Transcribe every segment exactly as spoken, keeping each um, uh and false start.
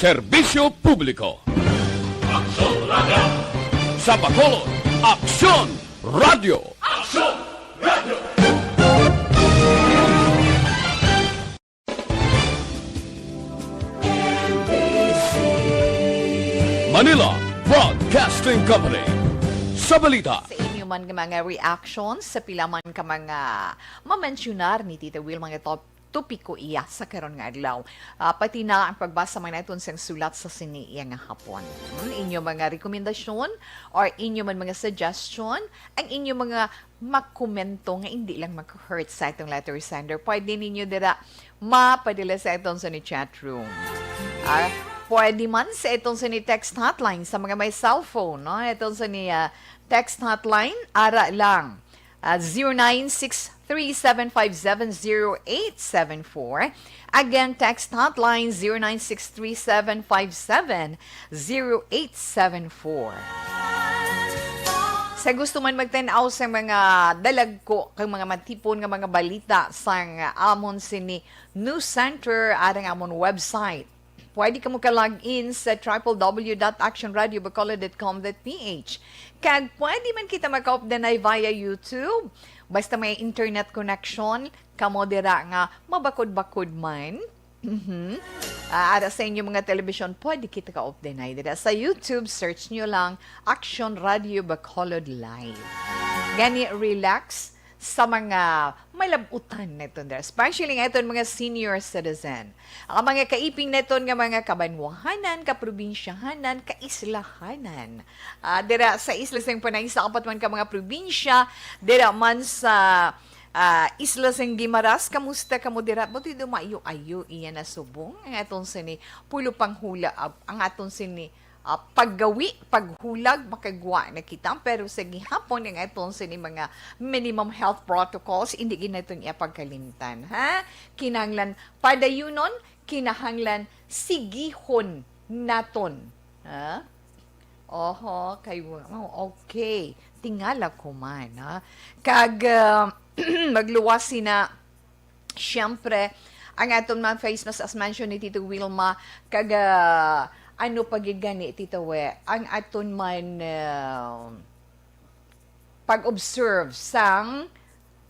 Serbisyo publiko. Aksyon Radio. Sa Bacolod, Aksyon Radio. Aksyon Radio. Manila Broadcasting Company. Sa balita. Sa inyo man nga mga reactions sa pila man ka mga mamensyonar ni Tita Wilma nga top topiko iya sa karon nga adlaw. Ah, pati na ang pagbasa man naton sang sulat sa sini iya nga hapon. Hmm, inyo mga rekomendasyon or inyo man mga suggestion, ang inyo mga makomento nga hindi lang mag-hurt sa atong letter sender, pwede ninyo dira mapadala sa atong sa ni chat room. Ah, pwede man sa atong sa ni text hotline sa mga may cellphone, no? Atong sa ni, ah, text hotline, ara lang. Ah, zero nine six three seven five seven zero eight seven four. Again, text hotline, zero nine six three seven five seven zero eight seven four. Sa gusto man magtan-aw sa mga dalagko kag mga matipon nga mga balita sang amon sini news center, arang amon website. Pwede kamo ka-log in sa triple W dot action radio bacolod dot com dot P H. Kag pwede man kita maka-updanay via YouTube. Basta may internet connection kamo dira nga mabakod-bakod man. Mhm. Ah, ara sa inyo mga telebisyon, pwede kita ka-updanay dira sa YouTube. Search nyo lang Action Radio Bacolod Live. Gani, relax sa mga malab-utan naton dira, especially nga aton mga senior citizen, ang mga kaiping naton nga mga kabanwahanan, kaprobinsyahanan, kaislahanan. Ah, dira sa isla sang Panay, sa apat man ka mga probinsya, dira man sa, ah, isla sang Guimaras, kamusta kamo dira? Buti do maayo-ayo iya na subong ang aton sini pulo panghula, ah, ang aton sini ah, paggawi, paghulag, makagwa na kita. Pero sa gihapon, ang aton sini mga minimum health protocols, hindi gid naton iya pagkalimtan, ha? Kinahanglan padayunon, kinahanglan sigihon naton, ha? Oho, kay, oh, okay. Tingala ko man, ha? Kag, ah, magluwas sina, siyempre, ang aton man face mask, as mentioned ni Tito Wilma, kag, ah, ano pa gid gani, Tito We, ang aton man, ah, pag-observe sang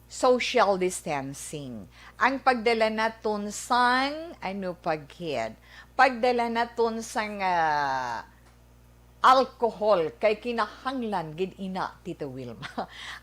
social distancing. Ang pagdala naton sang, ano pa gid, pagdala naton sang, ah, alcohol, kay kinahanglan gid ina, Tita Wilma.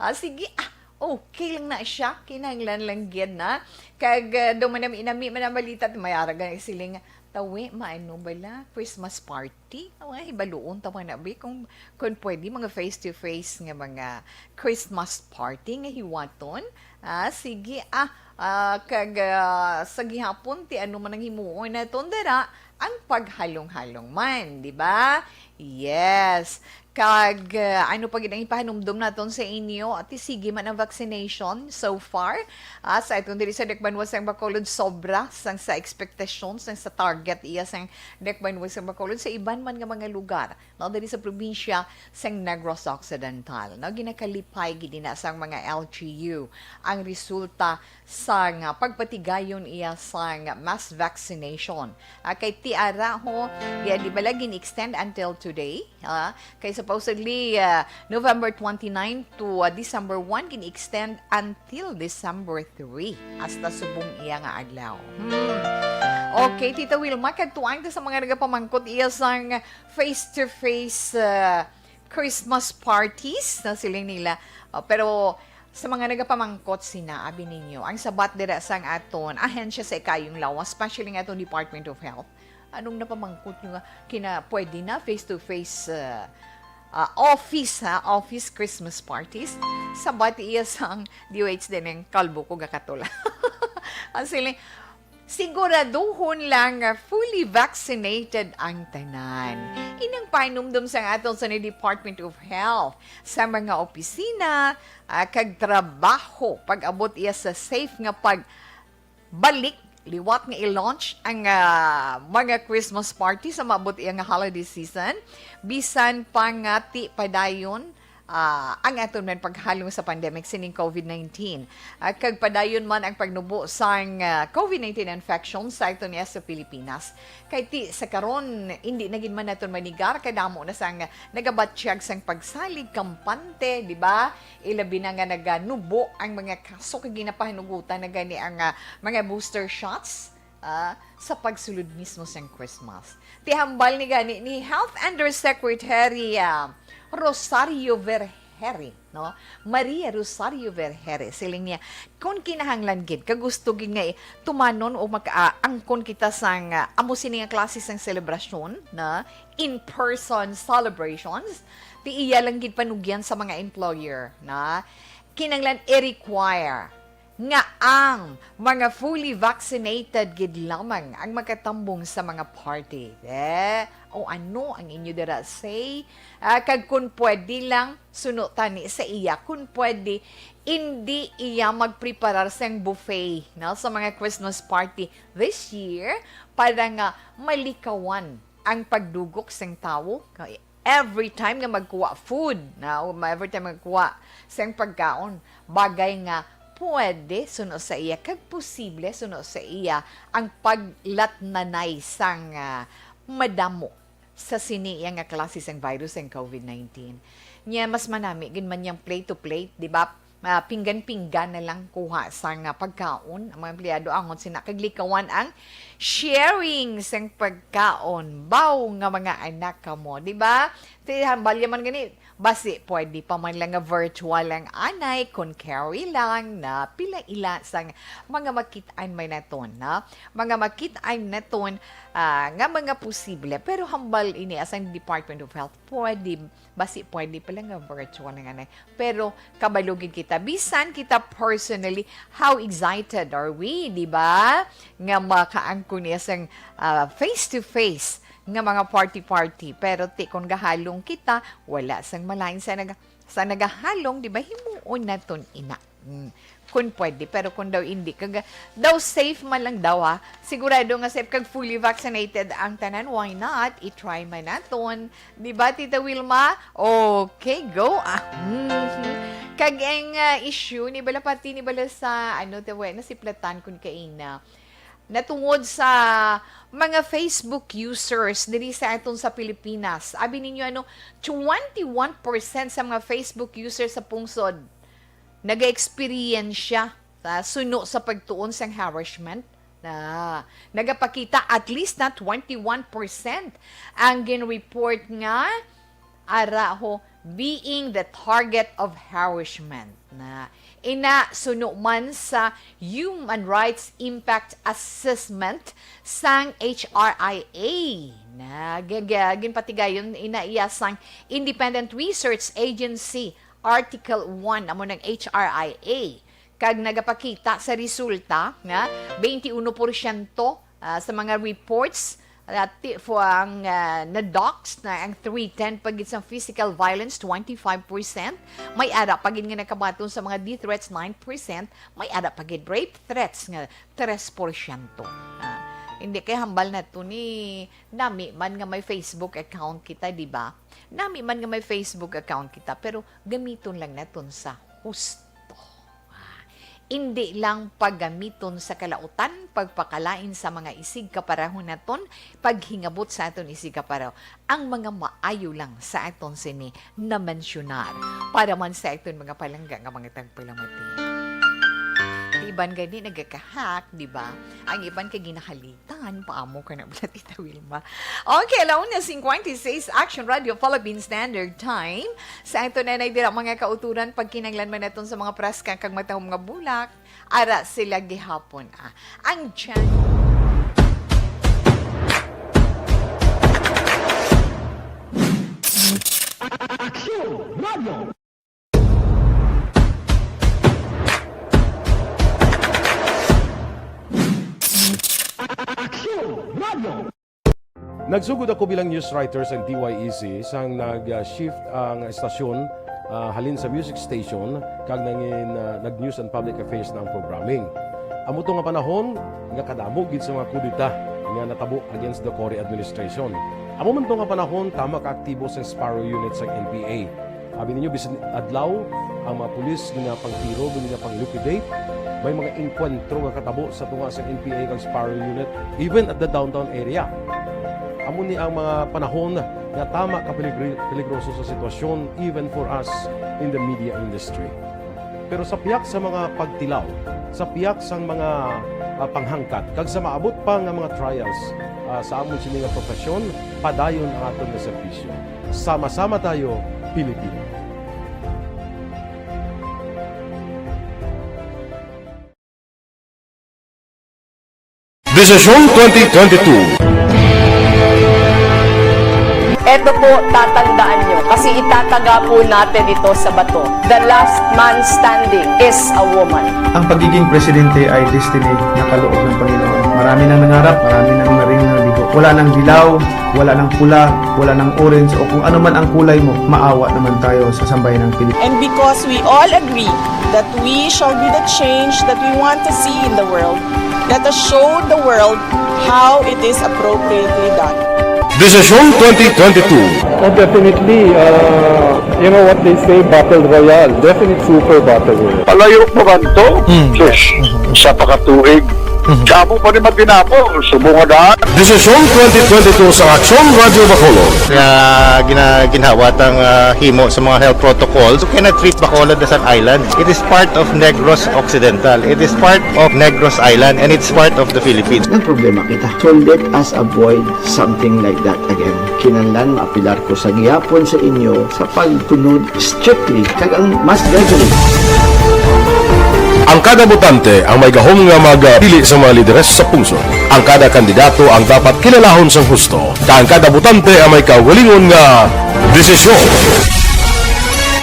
Ah, sige, ah, okay lang na siya, kinahanglan lang gid na. Kag, ah, daw manami-nami man ang balita, may aragan siling, tawi, maano bala, Christmas party? Awa, hibaluon ta man na, bi, kung, kung pwede, mga face-to-face nga mga Christmas party nga hiwaton. Ah, sige, ah, ah, kag, ah, sa gihapon, ti ano man ang himuon naton dira, ang paghalong-halong man, di ba? Yes. Kag, ah, ano pa gid ang ipahanumdom naton sa inyo? Ati sige man ang vaccination so far. Ah, sa aton diri sa Dakbanuan sang Bacolod, sobra sang sa expectation, sang sa target iya sang Dakbanuan sang Bacolod sa iban man nga mga lugar, no, diri sa probinsya sang Negros Occidental, no, ginakalipay gid ina sang mga L G U ang resulta sang pagpatigayon iya sang mass vaccination. Ah, kay ti ara ho, ya, di ba lagi ni-extend until today? Ah, kay supposedly, ah, November twenty-nine to, ah, December one, gini-extend until December three, hasta subong iya nga adlaw. Hmm. Okay, Tita Wilma, kadtuan ta sa mga nagapamangkot iya sang face-to-face, ah, Christmas parties na siling nila. Ah, pero sa mga nagapamangkot sina, abi ninyo, ang sabat dira sang aton ahensya sa ikayong lawas, especially nga aton Department of Health, anong napamangkot nyo nga kina-, pwede na face-to-face, ah, ah, office, ha? Office Christmas parties? Sabat iya sang D O H din ang kalbo ko gakatula. Ang siling, siguraduhon lang nga fully vaccinated ang tanan. Inang pahinumdom sang aton sa ni Department of Health sa mga opisina, ah, kag trabaho pag-abot iya sa safe nga pagbalik liwat nga i-launch ang, ah, mga Christmas party sa maabot iya nga holiday season. Bisan pa nga ti padayon, ah, ang aton man paghalong sa pandemic sining COVID nineteen. Ah, kag padayon man ang pagnubo sang, ah, COVID nineteen infection sa aton niya sa Pilipinas. Kay ti sa karon, hindi na gid man naton manigar, kadamo na sang nagabatyag sang pagsalig kampante, di ba? Ilabi na nga naganubo ang mga kaso kag ginapahinugutan na gani ang, ah, mga booster shots, ah, sa pagsulod mismo sang Christmas. Ti hambal ni gani ni Health Undersecretary, ah, Rosario Vergeire, no? Maria Rosario Vergeire. Siling niya, kung kinahanglan gid, kag gusto gid nga, eh, tumanon o maka-, ah, angkon kita sang, ah, amo sini nga klase sang selebrasyon, na in-person celebrations, ti iya lang gid panugyan sa mga employer, na kinahanglan i-require nga ang mga fully vaccinated gid lamang ang makatambong sa mga party. Eh, o ano ang inyo dira say? Ah, kag kun pwede lang, suno tani sa iya. Kun pwede, hindi iya magpreparar sang buffet, no, sa mga Christmas party this year para nga malikawan ang pagdugok sang tawo. Every time nga magkuha food, na, o every time magkuha sang pagkaon, bagay nga pwede, suno sa iya, kag posible, suno sa iya, ang paglatnanay sang, ah, madamo sa sini iya nga klase sang virus, ang COVID nineteen. Nya, mas manami gid man yang plate to plate, di ba? Ah, pinggan-pinggan na lang kuha sang, ah, pagkaon ang mga empleyado, angon sina, kag likawan ang sharing sang pagkaon. Baw nga mga anak kamo, di ba? Ti hambal ya man gani, basi pwede pa man lang nga virtual lang anay, kun carry lang, na pila ila sang mga makit-an man naton, na mga makit-an naton, ah, nga mga posible. Pero hambal ini, asang Department of Health, pwede, basi pwede pa lang nga virtual lang anay. Pero kabalo gid kita, bisan kita personally, how excited are we, di ba? Nga makaangkon niya sang, ah, face-to-face nga mga party-party. Pero ti kon gahalong kita, wala sang malain sa nag-, sa nagahalong, di ba? Himuon naton ina. Mm. Kun pwede, pero kun daw hindi, kag daw safe man lang daw, ha. Sigurado nga safe kag fully vaccinated ang tanan, why not? I-try man naton. Di ba, Tita Wilma? Okay, go. Ah, mhm. Kag ang, ah, issue, ni bala pati, ni bala sa, ano, tawa, nasiplatan kun kaina. Natungod sa mga Facebook users diri sa aton sa Pilipinas. Abi ninyo, ano, twenty-one percent sa mga Facebook users sa pungsod naga-experience siya sa suno sa pagtuon sang harassment. Na nagapakita at least na twenty-one percent ang gin-report nga ara ho being the target of harassment. Na ina, suno man sa Human Rights Impact Assessment sang H R I A, na gag-, ginpatigayon ina iya sang Independent Research Agency, Article one, amo nang H R I A. Kag nagapakita sa resulta nga twenty-one porsyento, ah, sa mga reports, ah, ti-, fu-, ang, ah, na-doxed, na ang three ten pa gid sa physical violence, twenty-five percent. May ara pa gid nga nakabaton sa mga death threats, nine percent. May ara pa gid rape threats nga tres porsyento. Ah, hindi kay hambal nato ni nami man nga may Facebook account kita, di ba? Nami man nga may Facebook account kita, pero gamiton lang naton sa husto. Ah, indi lang paggamiton sa kalautan, pagpakalain sa mga isigkapareho naton, paghingabot sa aton isigkapareho. Ang mga maayo lang sa aton sini na-mensionar para man sa aton mga palangga nga mga tagpalamati. Di iban gani nagakahack, di ba? Ang iban kay ginahalitan, paamo ka na bala, Tita Wilma. Okay, alauna cincuenta y seis, Action Radio Philippine Standard Time. Sa ato na na dira mga kauturan, pagkinanglan man naton sa mga praska kag matahom nga bulak, ara sila gihapon, ah. Ang chan- Action Radio. Action Radio. Nagsugod ako bilang news writer sa D Y E C sang nag-shift ang estasyon, ah, halin sa music station kag nangin, ah, nag-news and public affairs na ang programming. Amo to nga panahon nga kadamo gid sa mga kudeta nga natabo against the Cory administration. Amo man to nga panahon tama ka aktibo sa Sparrow Unit sa N P A. Abi ninyo, bisan adlaw, ang mga pulis ginapangtiro, ginapang-elucidate. May mga engkwentro nga katabo sa tunga sa N P A kag Sparrow Unit, even at the downtown area. Amo ni ang mga panahon nga tama ka peligri-, peligroso sa sitwasyon, even for us in the media industry. Pero sa pihak sa mga pagtilaw, sa pihak sang mga, ah, panghangkat, kag sa maabot pa nga mga trials, ah, sa amon sini nga profesyon, padayon ang aton nga serbisyo. Sama-sama tayo, Pilipino. Desisyon twenty twenty-two. Eto po, tatandaan nyo, kasi itataga po natin ito sa bato. The last man standing is a woman. Ang pagiging presidente ay destiny na kaloob ng Panginoon. Marami nang nangarap, marami nang naring nabigo. Wala nang dilaw, wala nang pula, wala nang orange, o kung ano man ang kulay mo, maawa naman tayo sa sambayan ng Pilipinas. And because we all agree that we shall be the change that we want to see in the world, let us show the world how it is appropriately done. Desisyon twenty twenty-two. Oh, definitely. Uh, you know what they say, battle royale. Definite super battle royale. Palayo pa man to? Sus, isa pa ka tuig. Damo pa ni magdinapo, subong nga daan. Desisyon twenty twenty-two sa Aksyon Radyo Bacolod. Nga gina, ginhawat ang ah, himo sa mga health protocols. You cannot treat Bacolod as an island. It is part of Negros Occidental. It is part of Negros Island and it's part of the Philippines. Nagproblema kita. So let us avoid something like that again. Kinahanglan maapilar ko sa gihapon sa inyo sa pagsunod strictly kag ang mas gradually. Ang kada botante ang may gahom nga magpili sa mga lideres sa pungsod. Ang kada kandidato ang dapat kilalahon sang husto, kag ang kada botante ang may kaugalingon nga desisyon.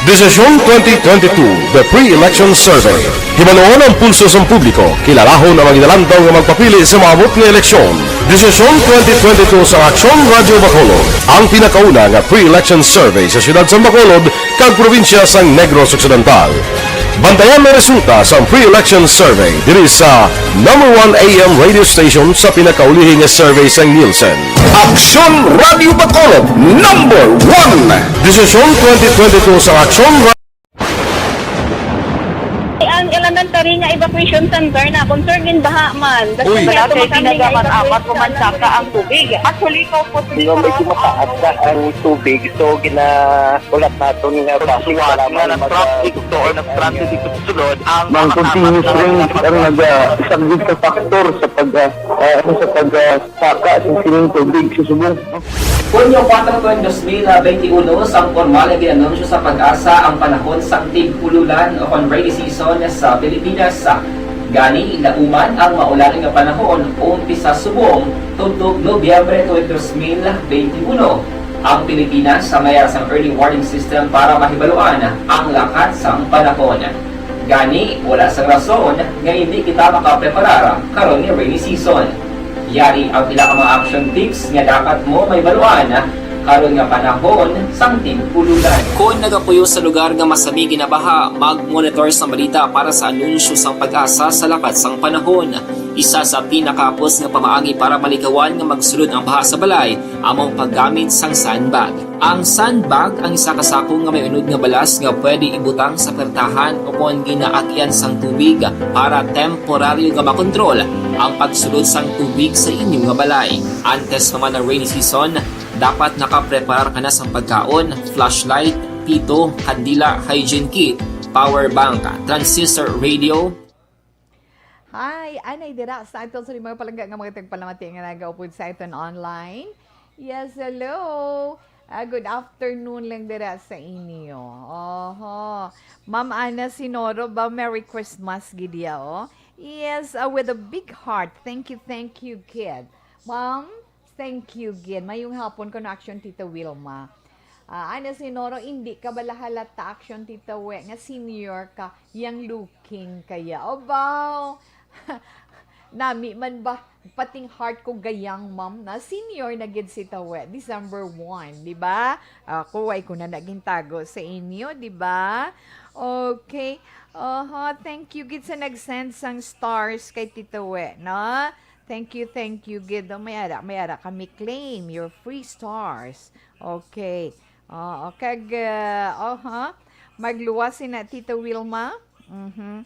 Desisyon twenty twenty-two, The Pre-Election Survey. Hibaluon ang pulso sang publiko, kilalahon ang mga ginalantaw nga magpapili sa maabot nga eleksyon. Desisyon twenty twenty-two sa Aksyon Radyo Bacolod, ang pinakauna nga pre-election survey sa siyudad sang Bacolod kag probinsya sang Negros Occidental. Bantayan ang resulta sang pre-election survey diri sa number one A M radio station sa pinakaulihi nga survey sang Nielsen. Aksyon Radyo Bacolod, number one! Desisyon twenty twenty-two sa Aksyon Ra- Ang elementary nga evacuation center na concern din baha man. Uy, wala kay tinagaman apat ko man saka ang tubig. Actually, ko po Nga medyo mataas na ang tubig, so ginaulat naton nga basi wala man nag-traffic to or nag-transit dito sa sulod ang Mang continuous rains ang nagasaglit sa factor sa pag ah, ah, ano, sa pag ah, saka sa sining tubig sa subong. Hunyo kuwatro, dos mil benti uno, sang pormal nga gin-anunsyo sa PAGASA ang panahon sang tig-ululan o kon rainy season sa Pilipinas. Gani, lauman ang maulan nga panahon umpisa subong tubtob Nobyembre tuig dos mil benti uno. Ang Pilipinas may ara sang early warning system para mahibaluan ang lakat sang panahon. Gani, wala sang rason nga indi kita makapreparar karon nga rainy season. Yari ang pila ka mga action tips nga dapat mo mahibaluan karon nga panahon sang tig-ululan. Kon nagapuyo sa lugar nga masami ginabaha, mag-monitor sang balita para sa anunsyo sang PAGASA sa lakat sang panahon. Isa sa pinakahapos nga pamaagi para malikawan nga magsulod ang baha sa balay amo ang paggamit sang sandbag. Ang sandbag ang isa ka sako nga may unod nga balas nga pwede ibutang sa pertahan o kon ginaagyan sang tubig para temporaryo nga makontrol ang pagsulod sang tubig sa inyo nga balay. Antes pa man ang rainy season, dapat nakapreparar ka na sang pagkaon, flashlight, pito, kandila, hygiene kit, power bank, transistor radio, Hi! Anay dira sa aton sa mga palangga nga mga tagpalamati nga nagaupod sa aton online. Yes, hello! Ah, good afternoon lang dira sa inyo. Oho. Ma'am Ana Sinoro ba? Merry Christmas, gid ya, oh. Yes, ah, with a big heart. Thank you, thank you, kid. Ma'am, thank you, gid. Mayong hapon, connection, Tita Wilma. Ah, Ana Sinoro, hindi ka bala halata action, Tita We, nga senior ka, young looking kaya. Abaw! Nami man ba, pating heart ko gayang, ma'am, na senior na gid si Tawe, December one, di ba? Ako, way ko na naging tago sa inyo, di ba? Okay. Oho, thank you gid sa nag-send sang stars kay Tita We, no? Thank you, thank you gid. Oh, may ara, may ara kami claim your free stars. Okay. Oo, kag, ah, aha, magluwas si na Tita Wilma. Mhm.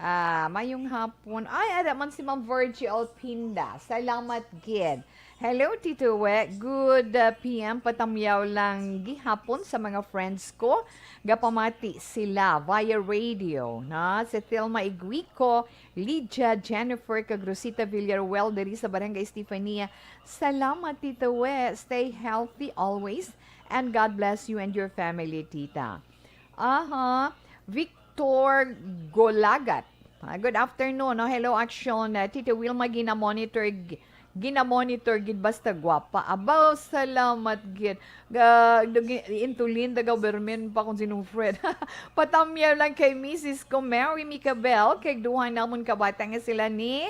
Ah, mayong hapon. Ay, ada man si Ma'am Virgie Alpinda. Salamat gid. Hello, Tito We. Good, ah, P M. Patamyaw lang gihapon sa mga friends ko. Gapamati sila via radio, na si Thelma Iguico, Lydia, Jennifer, kag Rosita Villaruel diri sa Barangay Estefania. Salamat, Tito We. Stay healthy always. And God bless you and your family, Tita. Aha. Victor Golagat. Ah, good afternoon. No? Hello, Action. Ah, Tita Wilma, ginamonitor, g-, ginamonitor gid basta gwapa. Abaw, salamat gid. Ga, do-, gi-, intulin, taga Bermen pa kung sinong Fred. Patamyaw lang kay Missus ko, Mary Micabel, kay duha namon kabata nga sila ni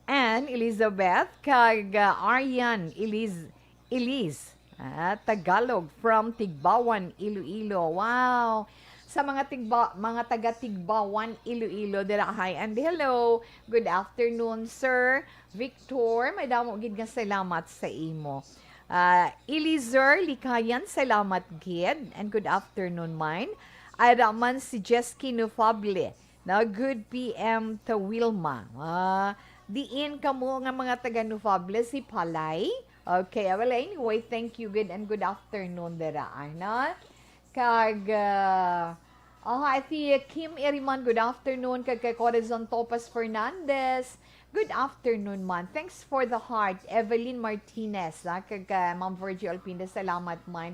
Ann Elizabeth, kag, ah, Aryan Eliz-, Eliz. Ah, Tagalog from Tigbawan, Iloilo. Wow! Sa mga Tigba-, mga taga Tigbawan, Iloilo, dira, hi and hello. Good afternoon, Sir Victor. Madamo gid nga salamat sa imo. Ah, Eliezer Likayan, salamat gid. And good afternoon, mine. Ara man si Jesky Nufable. Na good P M to Wilma. Ah, diin kamo nga mga taga Nufable, si Palay? Okay, ah, well, anyway, thank you, good, and good afternoon, dira, ah, no? Kag, ah, aha, si Kim Iriman, good afternoon. Kag kay Corazon Topas Fernandez, good afternoon, man. Thanks for the heart. Evelyn Martinez, ah, kag, ah, Ma'am Virgie Alpinda, salamat, man.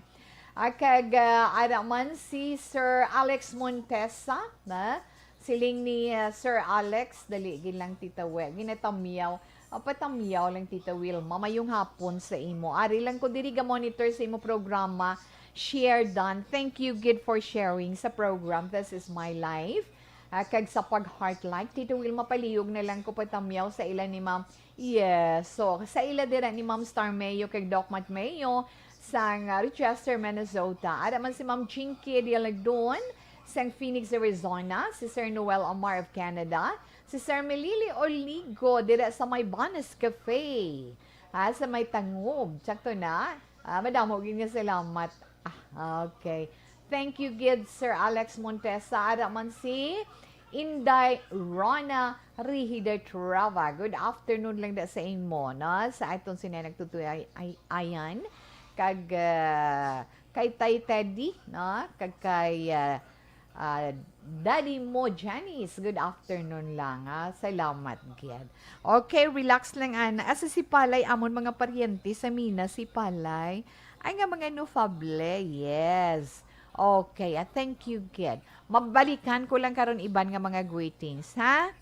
Ah, kag, ah, ara man si Sir Alex Montesa, na? Siling ni, ah, Sir Alex, dali gid lang, Tita We. Ginatamyaw. Ah, patamyaw lang, Tita Wilma. Mayong hapon sa imo. Ari lang ko diri ga-monitor sa imo programa. Share done. Thank you gid for sharing sa program. This is my life. Ah, kag sa pag-heart like, Tita Wilma, palihog na lang ko patamyaw sa ila ni Ma'am. Yes. So, sa ila dira ni Ma'am Star Mayo kag Doc Matt Mayo sang, ah, Rochester, Minnesota. Ara man si Ma'am Jinky Dialagdon sang Phoenix, Arizona. Si Sir Noel Amar of Canada. Si Sir Melili Oligo dira sa may Banas Cafe. Ha, sa may Tangob. Sakto na? Ah, madamo gid nga salamat. Ah, okay. Thank you gid, Sir Alex Montesa. Ara man si Inday Rona Rihida Trava. Good afternoon lang da sa imo, no? Sa aton sini nagtutuy ay, ay, ayan. Kag, ah, kay Tay Teddy, no? Kag kay, ah, ah, Daddy Mo Janice, good afternoon lang, ha. Salamat gid. Okay, relax lang, ana. Asa si Palay? Amon mga paryente sa Mina, si Palay. Ay, nga mga Nufable, yes. Okay, ah, thank you gid. Mabalikan ko lang karon iban nga mga greetings, ha?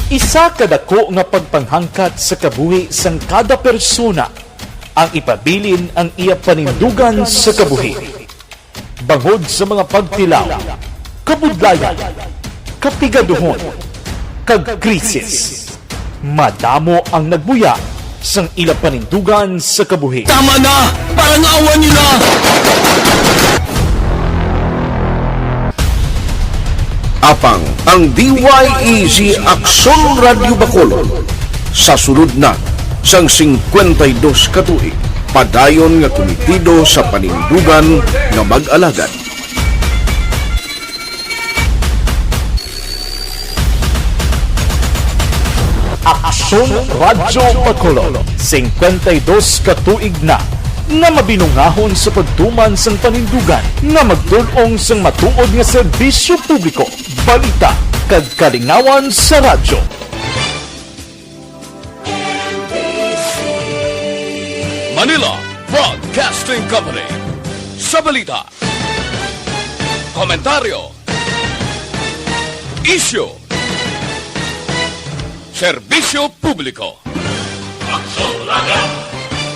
Isa ka dako nga pagpanghangkat sa kabuhi sang kada persona ang ipabilin ang iya panindugan sa kabuhi. Bangod sa mga pagtilaw, kabudlayan, kapigaduhon, kag krisis, madamo ang nagbuya sang ila panindugan sa kabuhi. Tama na! Parang awa nila! Apang ang D Y E G Aksyon Radyo Bacolod, sa sulod na sang singkwenta y dos ka tuig, padayon nga kumitido sa panindugan nga mag-alagad. Aksyon Radyo Bacolod, singkwenta y dos ka tuig na nga mabinungahon sa pagtuman sang panindugan nga magtul-ong sang matuod nga serbisyo publiko, balita, kag kalingawan sa radyo. Manila Broadcasting Company. Sa balita, komentaryo, isyu, serbisyo publiko. Aksyon Radyo.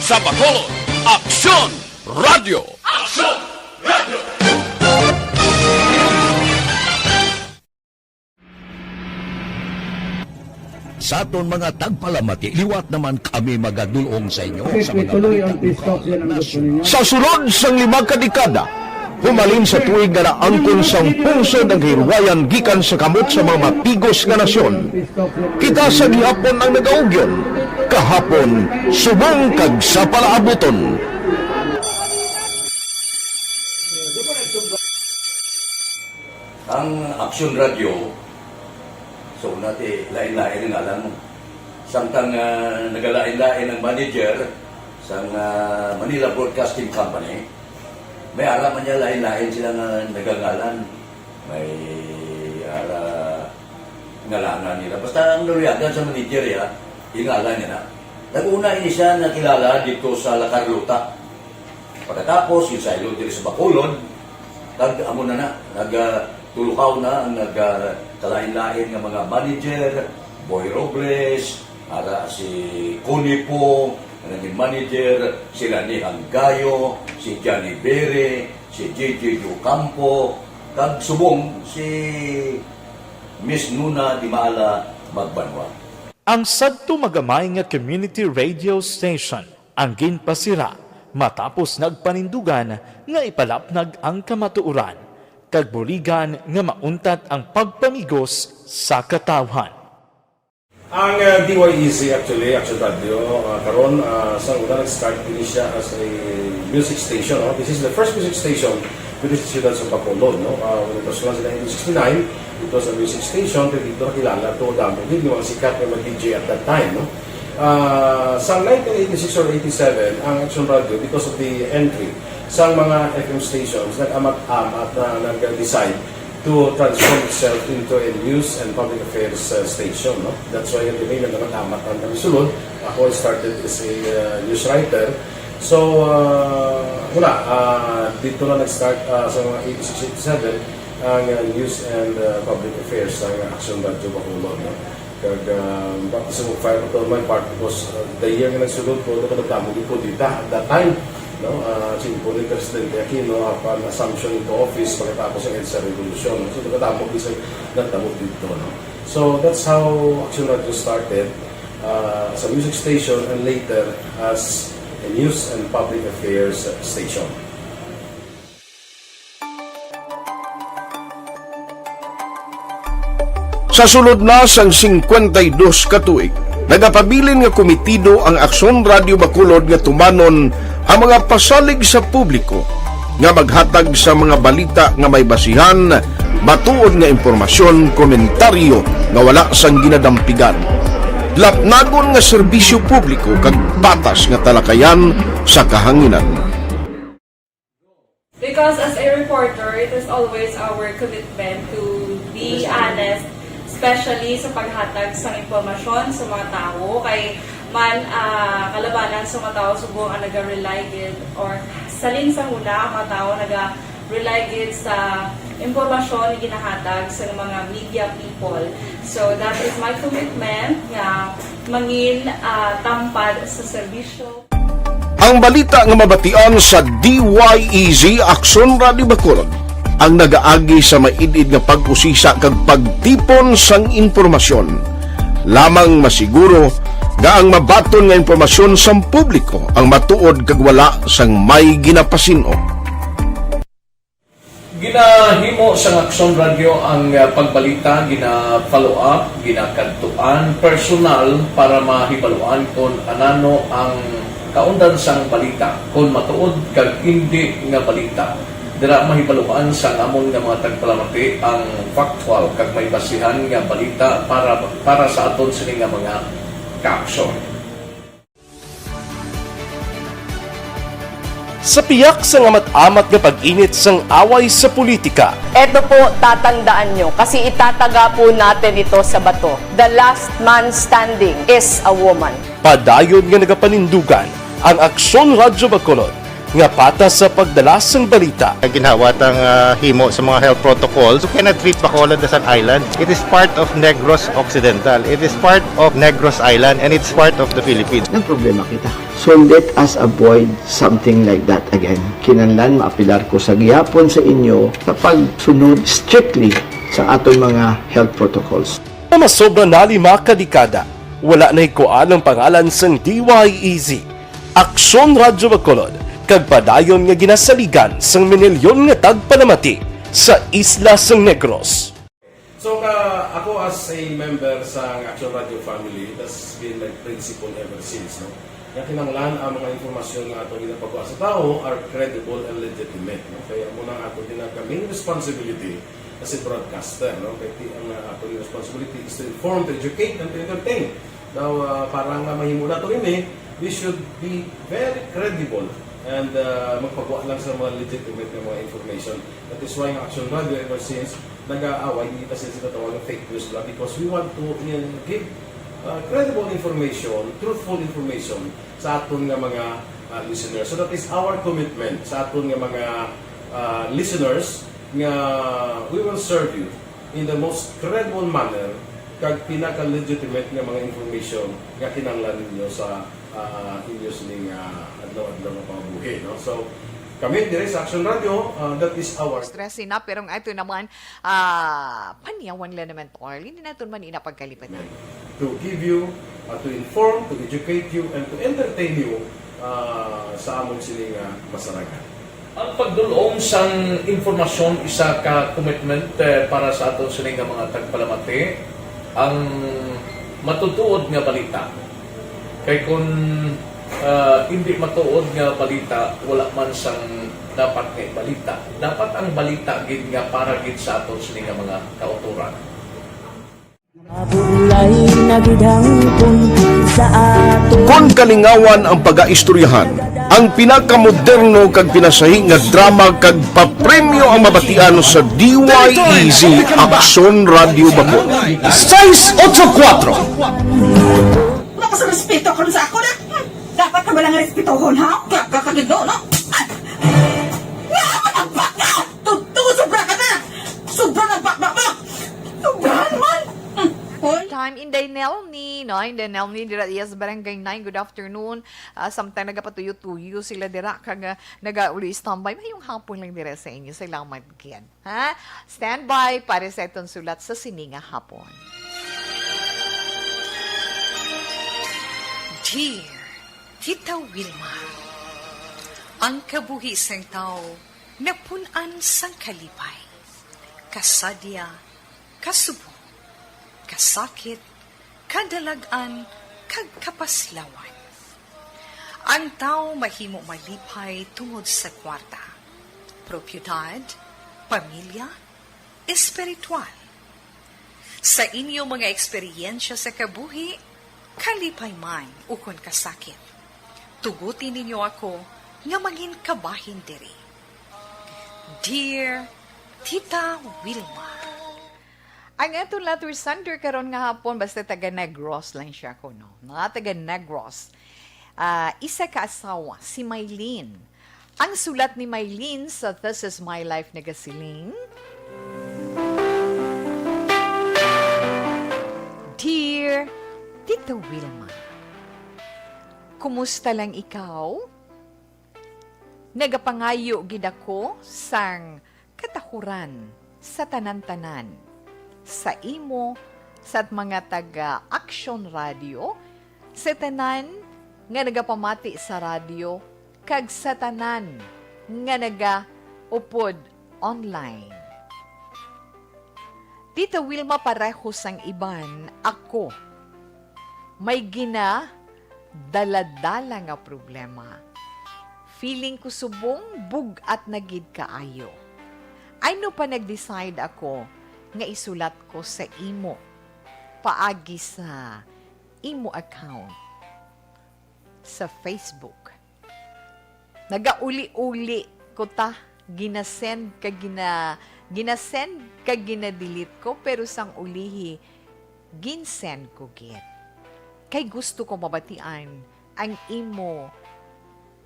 Sa Bacolod, Aksyon Radyo. Aksyon Radyo. Sa aton mga tagpalamati, liwat naman kami magadulong sa inyo sa mga balita lokal, nasyonal. Sa sulod sang lima ka dekada, humalin sa tuig nga naangkon sang pungsod ang kahilwayan gikan sa kamot sa mga mapigos nga nasyon, kita sa gihapon ang nagaugyon, kahapon, subong kag sa palaabuton. Ang Aksyon Radio, so, una ti, lain-lain ang ngalan mo. Samtang, ah, nagalain-lain ang manager sang, ah, Manila Broadcasting Company, may ara man niya lain-lain sila nga nagangalan. May ara ngalanan nila. Basta ang naluyagan sa manager, ya, yung ngalan niya na. Nag-una ini siya nakilala dito sa La Carlota. Pagkatapos, yung saylo diri sa Bacolod, kag amo na na, nag, ah, tulukaw na ang nag, ah, kalain-lain nga mga manager, Boy Robles, ara si Connie Pong, nga naging manager, si Rani Hanggayo, si Johnny Bere, si J J Ocampo, kag subong si Miss Nuna Dimala Magbanwa. Ang sadto magamay nga community radio station ang ginpasira matapos nagpanindugan nga ipalapnag ang kamatuoran kag buligan nga mauntat ang pagpamigos sa katawhan. Ang, uh, D Y E Z actually, Action Radio, uh, karon, uh, sa una nag-start ini siya as a music station, no? This is the first music station diri sa siyudad sa Bacolod, no? Uh, when it was launched in nineteen sixty-nine, it was a music station, pero dito nakilala to, damo gid yung mga sikat nga mga D J at that time, no? Ah, sa nineteen eighty-six or eighty-seven, ang Action Radio, because of the entry sa mga F M stations, nag-amat-amat na nag-decide to transform itself into a news and public affairs, uh, station, no? That's why kami nag-amat-amat ang kami sulod. Ako, I started as a, uh, news writer. So, uh, wala, uh, dito na nag-start, uh, sa mga eighty-six, eighty-seven, ang, uh, news and, uh, public affairs sa Action Radio Bacolod, no? Kag, ah, baptism of fire pa to my part because, ah, the year nga nagsulod ko, ano ko nagdamo gid ko dita at that time, no? Ah, si Impo ni Presidente Aquino, apan assumption into office pagkatapos ng EDSA Revolution. So, nagdamo gid sa nagdamo dito, no? So, that's how Action Radio started, ah, as a music station and later as a news and public affairs station. Sa sulod na sang singkwenta y dos ka tuig, nagapabilin nga komitido ang Aksyon Radio Bacolod nga tumanon ang mga pasalig sa publiko nga maghatag sa mga balita nga may basihan, matuod nga impormasyon, komentaryo nga wala sang ginadampigan, lapnagon nga serbisyo publiko kag patas nga talakayan sa kahanginan. Because as a reporter, it is always our commitment to be honest, especially sa paghatag sa impormasyon sa mga tawo. Kay man, ah, kalabanan sa mga tawo subong ang naga-rely gid or salin sa huna ang mga tawo naga-rely gid sa impormasyon nga ginahatag sa mga media people. So that is my commitment nga mangin, ah, tampad sa serbisyo. Ang balita nga mabatian sa D Y E Z Aksyon Radio Bacolod ang nagaagi sa maid-id nga pag-usisa kag pagtipon sang impormasyon. Lamang masiguro nga ang mabaton nga impormasyon sang publiko ang matuod kag wala sang may ginapasin-o. Ginahimo sang Aksyon Radio ang, ah, pagbalita, gina-follow up, ginakadtuan personal para mahibaluan kon anano ang kaundan sang balita, kon matuod kag indi nga balita. Dira mahibaluan sang amon nga mga tagpalamati ang factual kag may basihan nga balita para, para sa aton sini nga mga kaaksyon. Sa piyak sang amat-amat nga pag-init sang away sa politika. Eto po, tatandaan nyo, kasi itataga po natin ito sa bato. The last man standing is a woman. Padayon nga nagapanindugan ang Aksyon Radyo Bacolod nga patas sa pagdala sang balita. Ginhawa tang, ah, himo sa mga health protocols. You cannot treat Bacolod as an island. It is part of Negros Occidental. It is part of Negros Island, and it's part of the Philippines. Nagproblema kita. So let us avoid something like that again. Kinahanglan maapilar ko sa gihapon sa inyo sa pagsunod strictly sa aton mga health protocols. Nga masobra na lima ka dekada, wala nahikuan ang pangalan sang D Y E Z, Aksyon Radyo Bacolod, kag padayon nga ginasaligan sang minilyon nga tagpalamati sa isla sang Negros. So, ka, ako as a member sa Action Radio family, that's been my principle ever since, no? Nga kinahanglan ang mga impormasyon nga ato ginapagwa sa tawo are credible and legitimate, no? Kaya mo na ato din ang main responsibility as a broadcaster, no? Kaya ti-, ang, uh, ato responsibility is to inform, to educate, and to entertain. Now, uh, para nga mahimo nato ini, we should be very credible and, uh, magpagwa lang sa mga legitimate nga mga information. That is why ang Action Radio ever since nag-aaway, hindi ta sila sinatawag ng fake news lang because we want to, uh, give, uh, credible information, truthful information sa aton nga mga, uh, listeners. So that is our commitment sa aton nga mga, uh, listeners nga we will serve you in the most credible manner kag pinaka-legitimate nga mga information nga kinahanglan ninyo sa, ah, inyo sining, ah, adlaw-adlaw nga pangabuhi, no? So, kami diri sa Action Radio, ah, that is our Stress enough, pero ang ato naman, ah, panyawan lang naman, Paul. Hindi naton man ina pagkalipatan. To give you, ah, to inform, to educate you, and to entertain you, ah, sa amon sini nga masarangan. Ang pagdul-ong sang impormasyon isa ka commitment, eh, para sa aton sini nga mga tagpalamati. Ang matutuod nga balita. Kay kun, ah, hindi matuod nga balita, wala man sang dapat nga ibalita. Dapat ang balita gid nga para gid sa aton sini nga mga kautoran. Mabulay na gid ang pun sa ato. Kon kalingawan ang pagaistoryahan, ang pinakamoderno kag pinasahi nga drama kag papremyo ang mabatian sa D Y E Z Aksyon Radio Bacolod. Seis ocho kuatro. Wala ka sa respeto karon sa ako na. Hmm, dapat ka ba lang respetohon, ha? Ka-, ka-, kagindo, no? Ay! Nga, magbaka! Tuto, sobra ka na! Sobra na, baka, baka! Sobrahan man! Hmm, hoy. Time, Inday Nelny, no? Inday Nelny, dira, yes, Barangay nine. Good afternoon. Ah, samtang nagapatuyo-tuyo sila dira, kag, ah, nagauli standby. Mayong hapon lang dira sa inyo. Salamat gid. Ha? Standby para sa itong sulat sa sini nga hapon. Dear Tita Wilma, ang kabuhi sang tawo napun-an sang kalipay, kasadya, kasubong, kasakit, kadalag-an, kag kapaslawan. Ang tawo mahimo malipay tungod sa kwarta, propiedad, pamilya, espiritual. Sa inyo mga eksperyensya sa kabuhi, kalipay man ukon kasakit, tuguti ninyo ako nga mangin kabahin diri. Dear Tita Wilma. Ang aton letter sender karon nga hapon, basta taga Negros lang siya kuno. Mga taga Negros. Ah, isa ka asawa, si Mylene. Ang sulat ni Mylene sa This Is My Life nagasiling, Dear Tita Wilma, kumusta lang ikaw? Nagapangayo gid ako sang katahuran sa tanan-tanan, sa imo, sa mga taga Action Radio, sa tanan nga nagapamati sa radyo, kag sa tanan nga nagaupod online. Tita Wilma, pareho sang iban, ako may gina daladala nga problema. Feeling ko subong bug-at na gid kaayo. Ano pa nag-decide ako nga isulat ko sa imo paagi sa imo account sa Facebook. Nagauli-uli ko ta, ginasend kag gina-, ginasend kag gina-delete ko, pero sang ulihi, ginsend ko gid. Kay gusto ko mabatian ang imo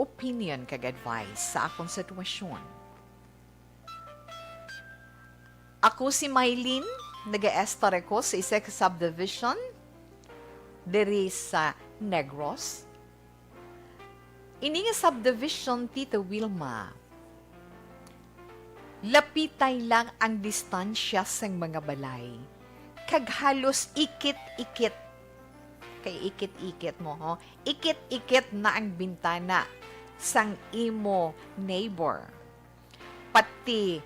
opinion kag advice sa akong sitwasyon. Ako si Mylene, nagaestar ako sa isa ka subdivision diri sa Negros. Ini nga subdivision, Tita Wilma, lapitay lang ang distansya sang mga balay. kag halos ikit-ikit. Kay ikit-ikit mo, ho? Ikit-ikit na ang bintana sang imo neighbor. Pati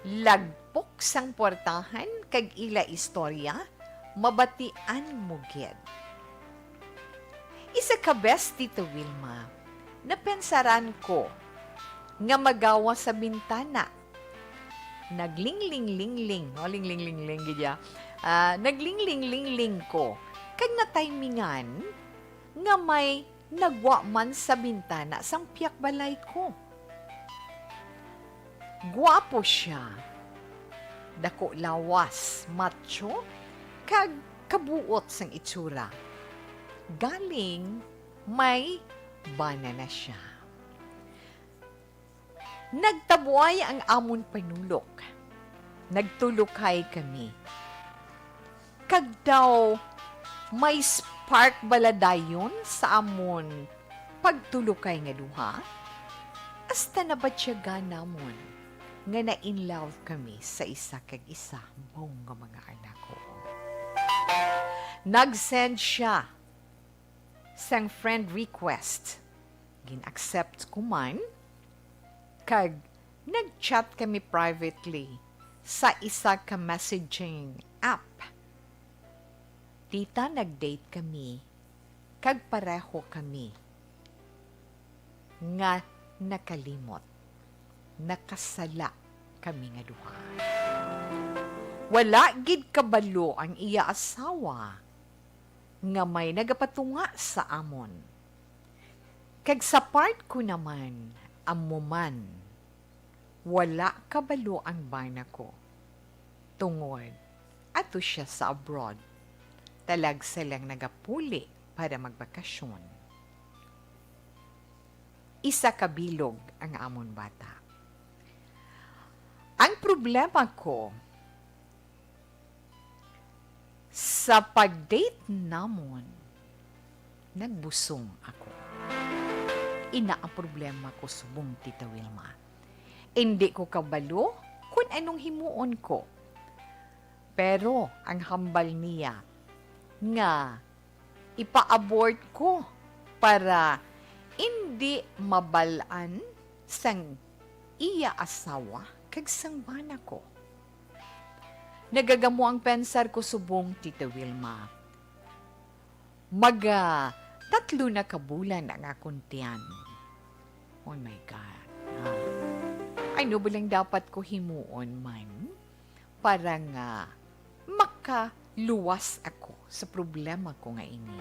lagpok sang puwertahan kag ila istorya, mabatian mo gid. Isa ka bes, Tita Wilma, napensaran ko nga magawas sa bintana. Naglingling-lingling, no? Lingling-lingling gid ya. Ah, naglingling-lingling ko, kag natimingan nga may nagwa man sa bintana sang pihak balay ko. Guwapo sia. Dako lawas, macho, kag kabuot sang itsura. Galing may bana na sia. Nagtabuay ang amon panulok. Nagtulokay kami. Kag daw may spark bala dayon sa amon pagtulokay nga duha, hasta nabatyagan namon nga na-in love kami sa isa kag isa, mao nga mga anak ko. Nag-send sia sang friend request. Gin-accept ko man, kag nag-chat kami privately sa isa ka messaging app. Tita, nag-date kami, kag pareho kami nga nakalimot. Nakasala kami nga duha. Wala gid kabalo ang iya asawa nga may nagapatunga sa amon. Kag sa part ko naman, amo man, wala kabalo ang bana ko, tungod ato sia sa abroad. Talagsa lang nagapuli para magbakasyon. Isa ka bilog ang amon bata. Ang problema ko, sa pag-date namon, nagbusong ako. Ina ang problema ko subong, Tita Wilma. Indi ko kabalo kon anong himuon ko. Pero ang hambal niya nga ipa-abort ko para indi mabal-an sang iya asawa kag sang bana ko. Nagagamo ang pensar ko subong, Tita Wilma. Maga tatlo na ka bulan ang akon tiyan. Oh my God. Ah. Ano ba lang dapat ko himuon man para nga makaluwas ako sa problema ko nga ini?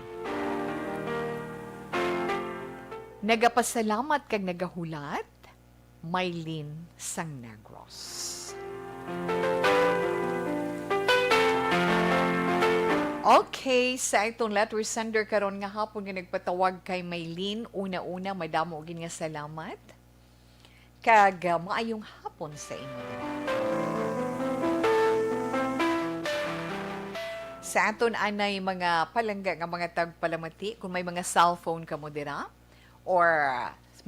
Nagapasalamat kag nagahulat, Mylene sang Negros. Okay, sa itong letter sender karon nga hapon nga nagpatawag kay Mylene, una-una, madamo gid nga salamat. Kag, ah, maayong hapon sa imo dira. Sa aton anay mga palangga nga mga tagpalamati, kung may mga cellphone kamo dira, or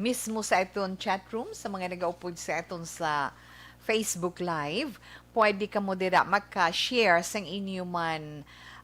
mismo sa aton chat room, sa mga nagaupod sa aton sa Facebook Live, pwede kamo dira maka-share sang inyo man,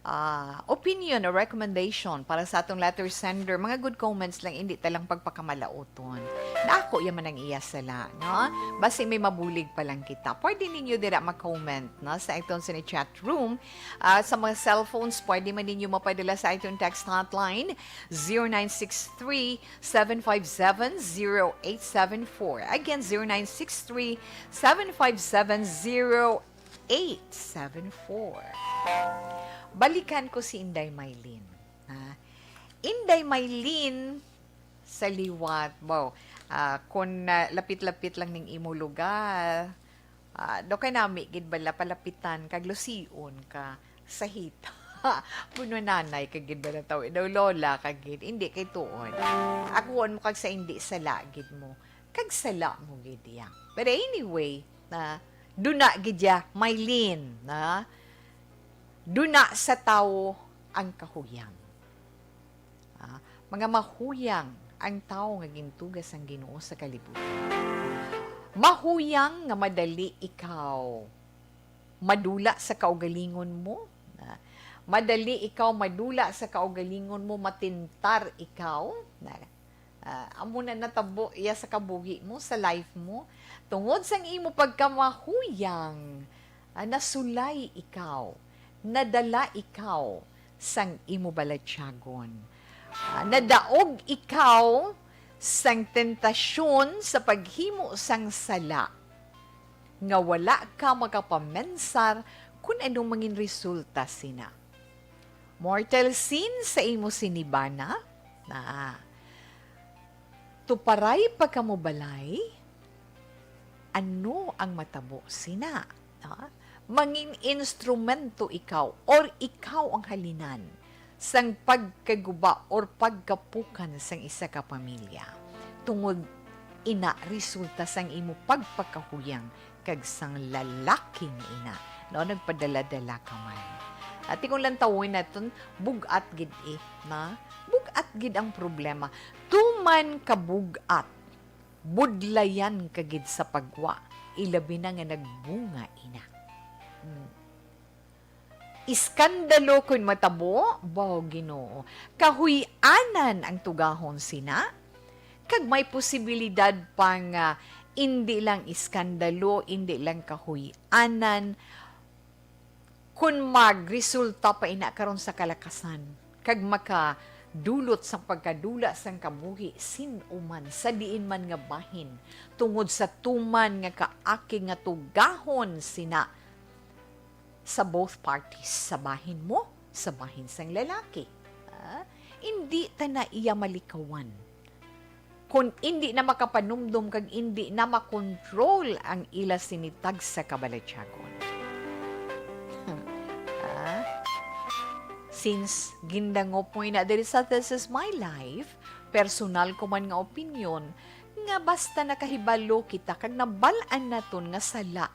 ah, opinion or recommendation para sa atong letter sender. Mga good comments lang, hindi ta lang pagpakamalaoton. Na ako yaman ang iya sala, no? Basi may mabulig pa lang kita. Pwede ninyo dira mag-comment, no? Sa aton sa chat room, ah, sa mga cellphones, pwede man ninyo mapadala sa aton text hotline, zero nine six three, seven five seven, zero eight seven four. Again, zero nine six three, seven five seven, zero eight seven four. Balikan ko si Inday Mylene, ha? Inday Mylene, sa liwat, baw, ah, kung, ah, lapit-lapit lang ning imo lugar, ah, daw kay nami gid bala palapitan kag lusion ka sa hita. Puno nanay ka gid bala taw, daw lola ka gid, hindi kay tuod. Akuon mo kag sa hindi sala gid mo, kag sala mo gid iya. But anyway, na duna gid iya, Mylene, na duna sa tawo ang kahuyang. Ah, mga mahuyang ang tawo nga gintuga sang Ginoo sa kalibutan. Mahuyang nga madali ikaw madula sa kaugalingon mo, Ah, madali ikaw madula sa kaugalingon mo, matintar ikaw. Na, ah, amo na natabo iya sa kabuhi mo, sa life mo. Tungod sang imo pagkamahuyang, ah, nasulay ikaw, nadala ikaw sang imo balatyagon. Ah, nadaog ikaw sang tentasyon sa paghimo sang sala nga wala ka makapamensar kun ano mangin resulta sina. Mortal sin sa imo sinibana, na tuparay pa kamo balay, ano ang matabo sina? Ha? Mangin instrumento ikaw or ikaw ang halinan sang pagkaguba or pagkapukan sang isa ka pamilya. Tungod ina resulta sang imo pagpakahuyang kag sang lalaki nga ina, no, nagpadala-dala ka man. Ati kung lantawon naton, bug-at gid eh, na? Bug-at gid ang problema. Tuman ka bug-at, budlayan ka gid sa pagwa, ilabi na nga nagbunga ina. Hmm. Iskandalo kun matabo, baw Ginoo. Kahuy-anan ang tugahon sina, kag may posibilidad pa nga indi lang iskandalo, indi lang kahuy-anan, kun magresulta pa ina karon sa kalakasan, kag makadulot sang pagkadula sang kabuhi sin-o man sa diin man nga bahin, tungod sa tuman nga kaakig nga tugahon sina sa both parties, sa bahin mo, sa bahin sang lalaki. Ah, indi ta na iya malikawan. Kon indi na makapanumdom kag indi na makontrol ang ila sini tagsa ka balatyagon. Ah, since gindangop mo ina diri sa This Is My Life, personal ko man nga opinyon, nga basta nakahibalo kita kag nabal-an naton nga sala,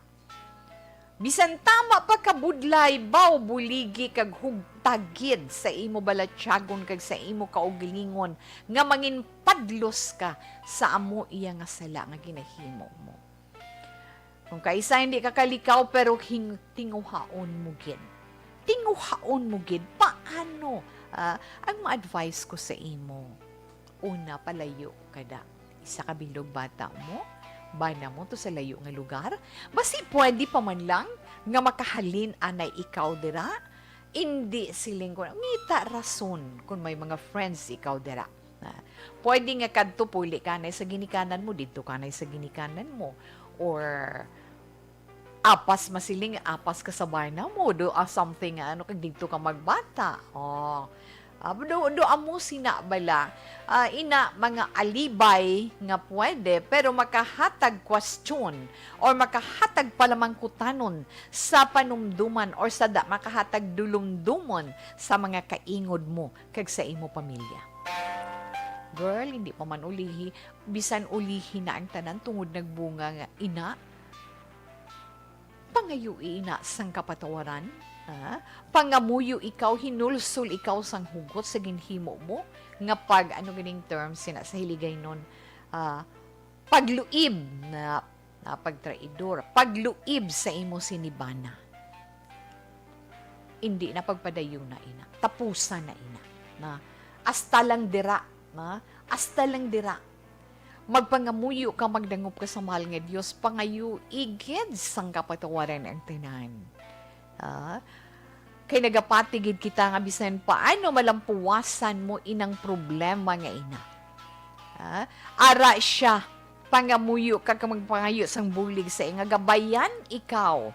bisan tama pa ka budlay, baw buligi kag hugtagid sa imo balatyagon kag sa imo kaugalingon nga manginpadlos ka sa amo iya nga sala nga ginahimo mo. Kung kaisa hindi ka kalikaw, pero hing-, tinguhaon mo gid. Tinguhaon mo gid. Paano? Ah, ang ma-advise ko sa imo, una, palayo ka da. Isa ka bilog bata mo, bana mo to sa layo nga lugar. Basi pwede pa man lang nga makahalin anay ikaw dira. Indi siling ko, ngita rason kung may mga friends ikaw dira. Ah, pwede nga kadto puli ka anay sa ginikanan mo, didto ka anay sa ginikanan mo. Or apas masiling, apas ka sa bana mo, do, ah, something nga ano, kag didto ka magbata. Oh. Ah, do, do, amo sina bala. Ah, ina, mga alibay nga pwede, pero makahatag question or makahatag palamangkutanon sa panumduman or sa da, makahatag dulumdumon sa mga kaingod mo kag sa imo pamilya. Girl, hindi pa man ulihi, bisan ulihi na ang tanan tungod nagbunga nga ina, pangayui ina sang kapatawaran, ha? Pangamuyo ikaw, hinulsol ikaw sang hugot sa ginhimo mo, nga pag, ano ganing term sina sa Hiligaynon, ah, pagluib na, na pagtraidor, pagluib sa imo sinibana. Indi na pagpadayuna ina, tapusan na ina, na hasta lang dira, na hasta lang dira. Magpangamuyo ka, magdangop ka sa mahal nga Dios, pangayui gid sang kapatawaran ang tanan. Ah, kay nagapati gid kita nga bisan paano malampuwasan mo inang problema nga ina. Ah, ara siya, pangamuyo ka kag magpangayo sang bulig sa iya nga gabayan ikaw.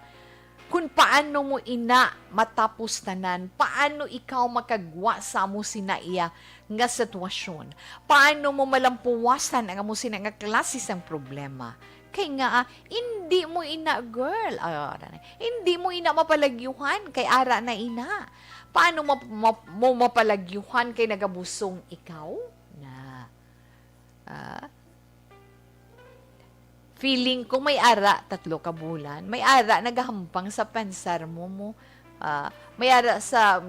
Kun paano mo ina matapos tanan, paano ikaw makagwa sa amo sina iya nga sitwasyon? Paano mo malampuwasan ang amo sina nga klase sang problema? Kay nga, ah, indi mo ina, girl, ah, ara na. Indi mo ina mapalagyuhan kay ara na ina. Paano mo, mo, mo mapalagyuhan kay nagabusong ikaw? Na, ah, feeling ko may ara tatlo ka bulan. May ara nagahampang sa pensar mo, mo, ah, may ara sa,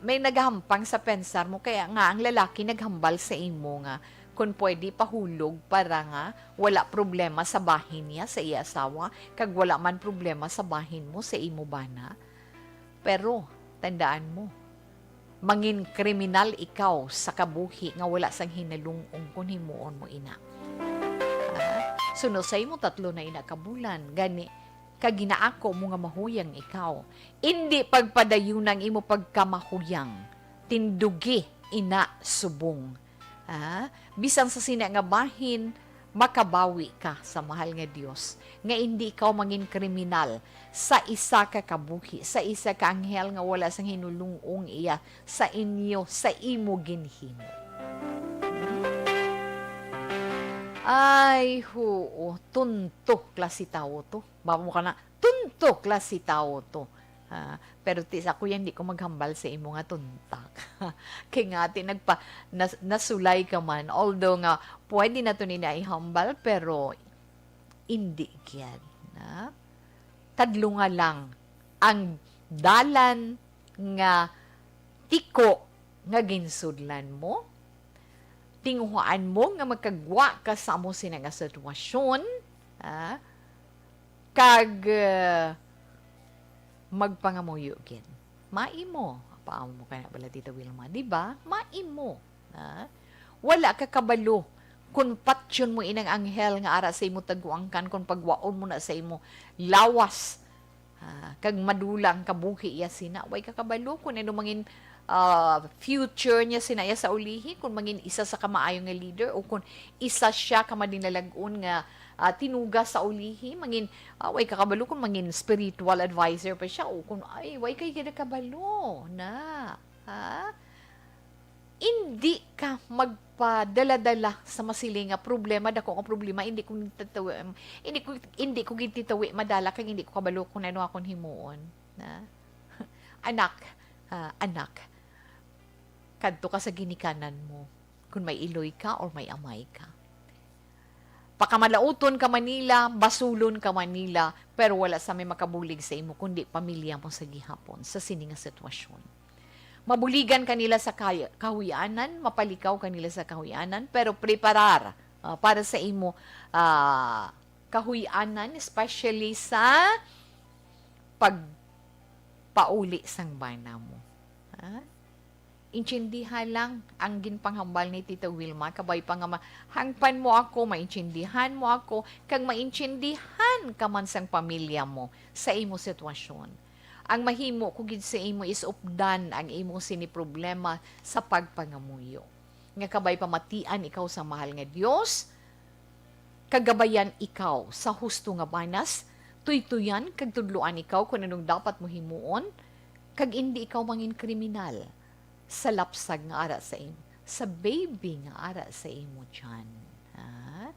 may nagahampang sa pensar mo, kaya nga ang lalaki naghambal sa imo nga kung pwede pahulog para nga wala problema sa bahin niya sa iya asawa, kag wala man problema sa bahin mo sa imo bana. Pero, Tandaan mo, mangin kriminal ikaw sa kabuhi nga wala sang hinalung-ong kon himuon mo ina. Ah, so, no, sa imo tatlo na ina ka bulan, gani, kag ginaako mo nga mahuyang ikaw, indi pagpadayuna ang imo pagkamahuyang, tindugi ina subong. Ah, bisan sa sina nga bahin, makabawi ka sa mahal nga Dios, nga indi ikaw mangin kriminal sa isa ka kabuhi, sa isa ka anghel nga wala sang hinulung-ong iya sa inyo, sa imo ginhimo. Ay, huo, tunto klase tawo to. Babo ka na, tunto klase tawo to. Ah, pero ti sa kuya, hindi ko maghambal sa imo nga tuntak. Kay nga, ti nagpa-, nas-, nasulay ka man. Although nga, pwede na to nina ihambal, pero hindi gyud, na? Tadlunga lang ang dalan nga tiko nga ginsudlan mo. Tinguhaan mo nga makagwa ka sa amo sina nga sitwasyon, ah, kag, ah, magpangamuyo gid. Maimo, paamo mo kana bala, Tita Wilma, di ba? Maimo, ah. Wala ka kabalo kon patyon mo inang anghel nga ara sa imo taguangkan, kon pagwaon mo na sa imo lawas, ah, kag madula ang kabuhi iya sina. Way ka kabalo kon ano mangin, ah, future niya sina iya sa ulihi, kon mangin isa sa kamaayo nga leader, o kon isa siya ka madinalag-on nga, ah, tinuga sa ulihi, mangin, ah, way ka kabalo kon mangin spiritual advisor pa siya, o kon, ay, way kay gid kabalo na, ha? Indi ka magpadala-dala sa masiling nga problema, dako nga problema, indi ko titawi, indi ko, indi ko gid titawi madala, kag indi ko kabalo kung ano akon himuon, na? Anak, ah, anak, kadto ka sa ginikanan mo, kung may iloy ka or may amay ka. Pakamalauton ka man nila, basulon ka man nila, pero wala sa may makabulig sa imo, kundi pamilya mo sa gihapon, sa sini nga sitwasyon. Mabuligan ka nila sa kay-, kahuy-anan, mapalikaw ka nila sa kahuy-anan, pero preparar, ah, para sa imo, ah, kahuy-anan, especially sa pagpauli sang bana mo. Ha? Intindiha lang ang ginpanghambal ni Tita Wilma, kabay pa nga ma-, hangpan mo ako, maintindihan mo ako, kag maintindihan ka man sang pamilya mo sa imo sitwasyon. Ang mahimo ko gid sa imo is updan ang imo sini problema sa pagpangamuyo. Nga kabay pamatian ikaw sa mahal nga Dios, kag gabayan ikaw sa husto nga banas, tuytuyan kag tudloan ikaw kon anong dapat mo himuon, kag indi ikaw mangin kriminal sa lapsag nga ara sa im-, sa baby nga ara sa imo tiyan. Ha?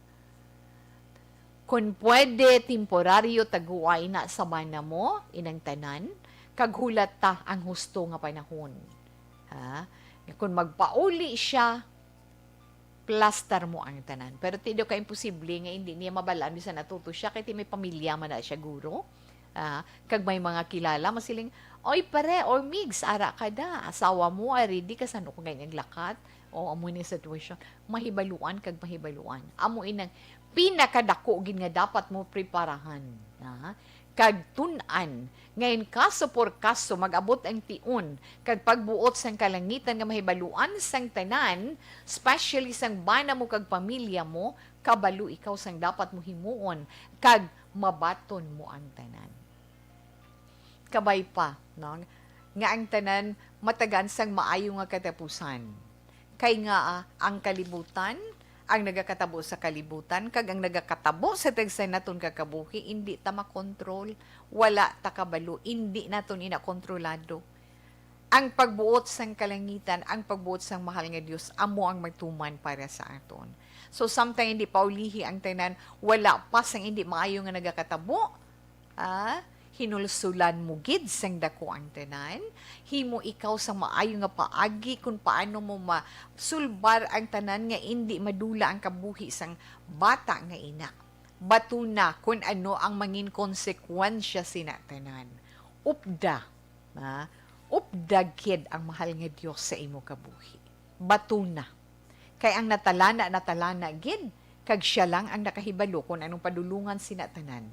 Kon pwede, temporaryo tagua ina sa bana mo, inang tanan, kag hulata ang husto nga panahon. Ha? Nga kon magpauli siya, plastar mo ang tanan. Pero ti daw ka imposible nga hindi niya mabalaan bisan natuto siya, kay ti may pamilya man na siya, guro. Ah, kag may mga kilala, masiling, "Oy, pare, or migs, ara ka da. Asawa mo, ay ready ka, san-o ko ngay naglakat?" O, amo ni sitwasyon. Mahibaluan kag mahibaluan. Amo inang pinakadako gid nga dapat mo preparahan. Ah, kag tun-an, nga in kaso por kaso mag-abot ang tion, kag pagbuot sang kalangitan nga mahibaluan sang tanan, especially sang bana mo kag pamilya mo, kabalo ikaw sang dapat mo himuon, kag mabaton mo ang tanan. Kabay pa, no, nga ang tanan matagaan sang maayo nga katapusan. Kay nga, ah, ang kalibutan, ang nagakatabo sa kalibutan, kag ang nagakatabo sa tagsa naton ka kabuhi, indi ta makontrol. Wala ta kabalo, indi naton ina kontrolado. Ang pagbuot sang kalangitan, ang pagbuot sang mahal nga Dios, amo ang magtuman para sa aton. So, samtang hindi pa ulihi ang tanan, wala pa sang hindi maayo nga nagakatabo, ah, hinulsulan mo gid sang dako ang tanan, himo ikaw sang maayo nga paagi kung paano mo masulbar ang tanan nga indi madula ang kabuhi sang bata nga ina. Batuna kung ano ang mangin konsekwensya sina tanan. Upda, ha? Upda gid ang mahal nga Dios sa imo kabuhi. Batuna. Kay ang natalana, natalana gid, kag siya lang ang nakahibalo kon anong padulungan sina tanan.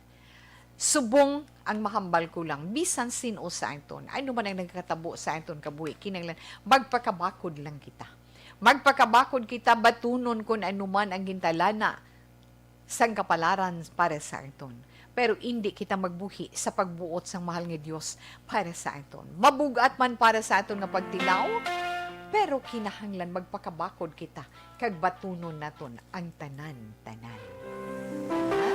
Subong ang mahambal ko lang, bisan sin-o sa aton, ano man ang nagkatabo sa aton kabuhi, kinahanglan magpakabakod lang kita. Magpakabakod kita, batunon kon ano man ang gintalana sang kapalaran para sa aton. Pero indi kita magbuhi sa pagbuot sang mahal nga Dios para sa aton. Mabug-at man para sa aton nga pagtilaw, pero kinahanglan magpakabakod kita kag batunon naton ang tanan-tanan. Ha?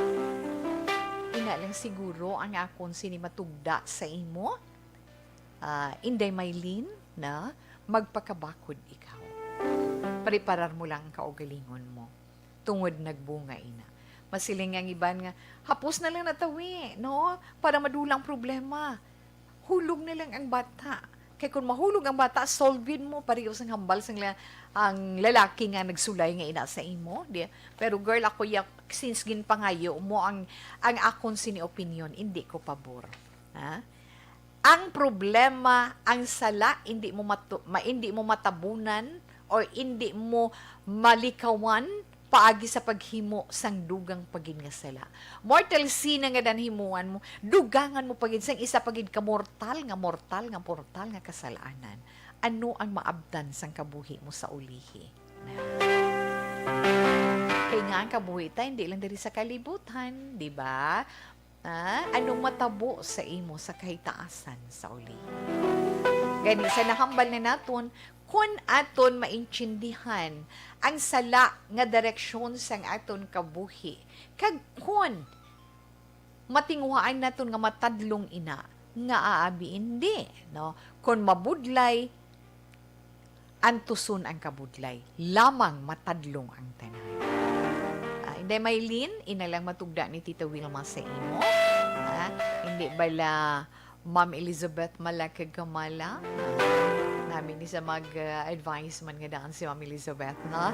Ina lang siguro ang akon sini matugda sa imo. Ah, Inday Maylin, na magpakabakod ikaw. Preparar mo lang ang kaugalingon mo. Tungod nagbunga ina. Masiling ang iban nga, "Hapos na lang natawi, no? Para madula ang problema. Hulog na lang ang bata." Kay kung mahulog ang bata, solve yun mo. Pareho sang hambal sang la-, ang lalaki nga nagsulay nga ina sa imo, di? Pero girl, ako ya, since ginpangayo mo ang, ang akon sini opinion, hindi ko pabor. Ha? Ang problema, ang sala, hindi mo matu-, ma-, hindi mo matabunan or hindi mo malikawan paagi sa paghimo sang dugang pa gid nga sala. Mortal sin na nga danhimuan mo, dugangan mo pa gid sang isa pa gid ka mortal nga, mortal nga, mortal nga kasalanan. Ano ang maabtan sang kabuhi mo sa ulihi? Na. Kay nga ang kabuhi ta, hindi lang diri sa kalibutan, di ba? Ah, anong matabo sa imo sa kahitaasan sa uli? Gani, sa nahambal na naton, kun aton maintindihan ang sala nga direksyon sang aton kabuhi, kag kun matinguhaan naton nga matadlong ina nga aabi indi, no? Kun mabudlay, antuson ang kabudlay, lamang matadlong ang tanan. Ah, Inday Maylin, ina lang matugda ni Tita Wilma sa imo. Ah, hindi bala Ma'am Elizabeth Malakag Kamala? Ah, nami ni sa mag, ah, advise man nga daan si Ma'am Elizabeth, no?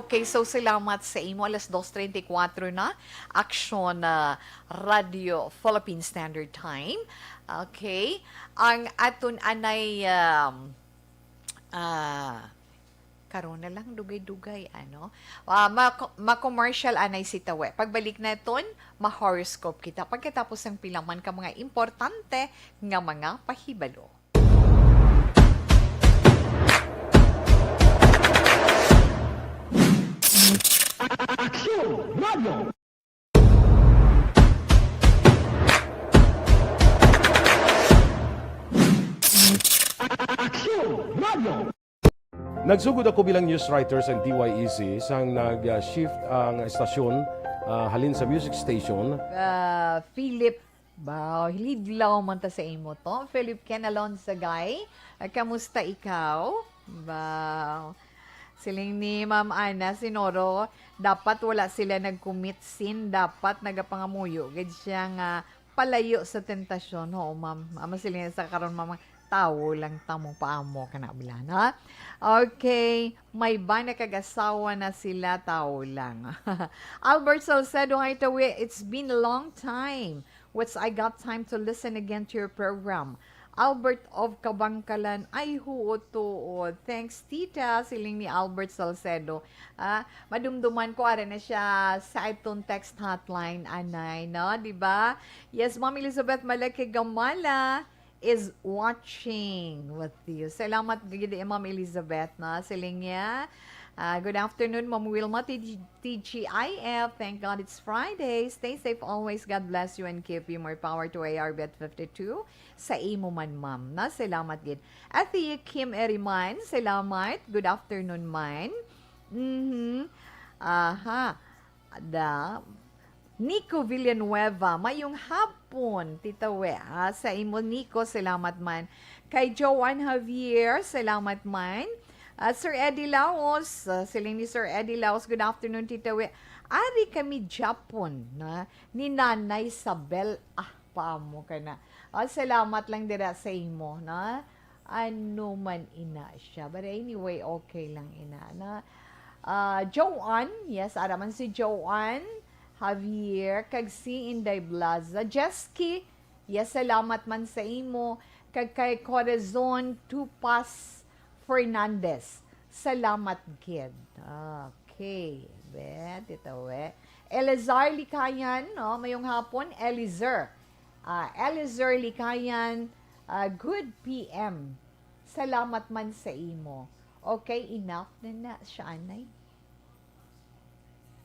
Okay, so salamat sa imo. Alas dos treinta y cuatro na. Aksyon, ah, Radio Philippine Standard Time. Okay. Ang aton anay, um, ah, karon na lang, dugay-dugay, ano? Ah, ma-, ma-commercial anay si Tawe. Pagbalik naton, ma-horoscope kita. Pagkatapos ng pila man ka mga importante nga mga pahibalo. Aksyon Radio! Aksyon Radio! Nagsugod ako bilang news writer sa D Y E C sang nag-shift ang estasyon, ah, halin sa music station. Ah, Philip, baw, hilidlaw man ta sa imo to. Philip Ken Alonsagay, ah, kamusta ikaw? Baw. Siling ni Ma'am Ana Sinoro, dapat wala sila nag-commit sin, dapat nagapangamuyo gid siya nga palayo sa tentasyon. Oo, ma'am. Amo siling sa karon, ma'am, tawo lang ta mo paamo ka na bilan, ha? Okay, may bana kag asawa na sila, tawo lang. Albert Salcedo, hi, Tawi. It's been a long time which I got time to listen again to your program. Albert of Kabangkalan, ay, huot tuod. Thanks, tita, siling ni Albert Salcedo. Ah, madumduman ko, ara na siya sa aton text hotline, anay, no? Di ba? Yes, Ma'am Elizabeth Malaki Gamala is watching with you. Salamat gid, eh, Ma'am Elizabeth, no? Siling niya, ah, "Good afternoon, Ma'am Wilma, T G, T G I F. Thank God it's Friday. Stay safe always. God bless you and keep you. More power to A R B at fifty-two." Sa imo man, ma'am, na. Salamat gid. Ate Kim Eriman, salamat. Good afternoon man. Mhm. Aha. Da. Nico Villanueva, mayong hapon, Tita We. Ah, sa imo, Nico, salamat man. Kay Joanne Javier, salamat man. Ah, Sir Eddie Laos, ah, siling ni Sir Eddie Laos, "Good afternoon, Tita We. Ari kami Japon, na, ni Nanay Sabel." Ah, paamo ka na. Ah, salamat lang dira sa imo, na? Ano man ina siya. But anyway, okay lang ina, na? Ah, Joanne, yes, ara man si Joanne Javier, kag si Inday Blaza. Jesky, yes, salamat man sa imo. Kag kay Corazon Tupas Fernandez, salamat gid. Okay, bet, ito, we. Elazar Likayan, no? Mayong hapon, Eliezer. Ah, Eliezer Likayan, ah, good P M. Salamat man sa imo. Okay, enough na na siya, anay.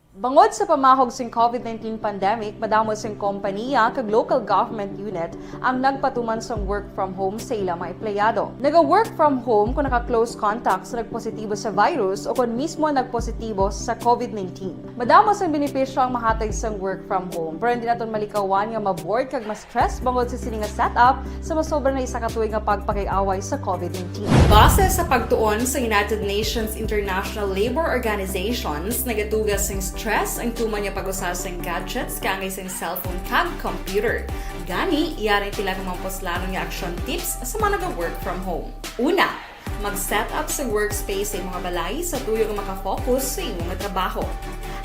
Bangod sa pamahog sing COVID nineteen pandemic, madamo sing kompaniya kag local government unit ang nagpatuman sang work from home sa ila mga empleyado. Naga-work from home kung naka-close contact sa nagpositibo sa virus o kon mismo nagpositibo sa COVID nineteen. Madamo sang benepisyo ang mahatag sang work from home, pero hindi naton malikawan nga ma-bored kag ma-stress bangod sa sini nga setup sa masobra na isa ka tuig nga pagpakig-away sa COVID nineteen. Base sa pagtuon sa United Nations International Labour Organizations, nagatuga sing stress ang tuman nga pag-usa sing gadgets kaangay sing cellphone kag computer. Gani, yari ang pila ka mga puslanon nga action tips sa mga naga-work from home. Una, mag-set up sa workspace sa imong balay sa tuyo nga makafocus sa imong trabaho.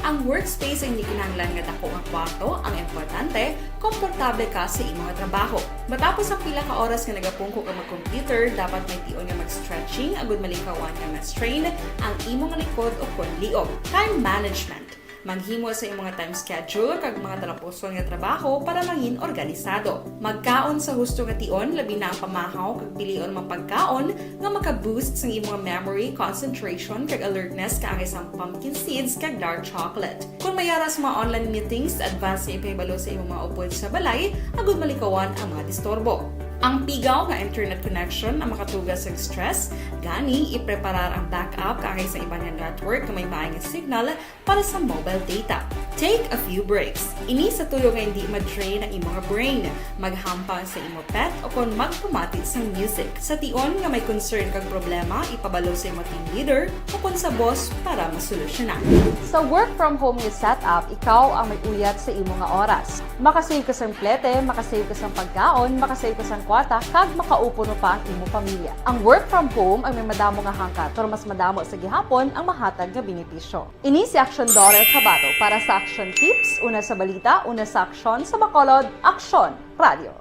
Ang workspace ay hindi kinahanglan nga dako nga kwarto, ang importante, komportable ka sa imong trabaho. Matapos ang pila ka oras nga nagapungko ka mag-computer, dapat may tion nga mag-stretching agud malikawan nga ma-strain ang imong likod o kon liog. Time management. Maghimo sa imong time schedule kag mga talapuson nga trabaho para mangin organisado. Magkaon sa husto nga tion, labi na ang pamahaw kag pilion man pagkaon nga maka-boost sang imong memory, concentration, kag alertness kaangay sang pumpkin seeds kag dark chocolate. Kung may ara sa mga online meetings, advance nga ipahibalo sa imong mga upod sa balay agud malikawan ang mga disturbo. Ang pigaw nga internet connection ang makatuga sa stress, gani ipreparar ang backup kaangay sa iban nga network nga may maay nga signal para sa mobile data. Take a few breaks. Ini sa tuyo nga hindi ma-drain ang imong brain. Maghampang sa imo pet o kon magpamati sang music. Sa tion nga may concern kag problema, ipabalo sa imo team leader o kon sa boss para masolusyonan. Sa work from home nga setup, ikaw ang may uyat sa imo nga oras. Makasave ka sang plete, makasave ka sang pagkaon, makasave ka sang kwarta, kag makaupo no pa ang imo pamilya. Ang work from home ang may madamo nga hangkat, pero mas madamo sa gihapon ang mahatag nga benepisyo. Ini si Aksyon Daughter Kabato para sa Aksyon Tips, una sa balita, una sa aksyon, sa Bacolod, Aksyon Radio.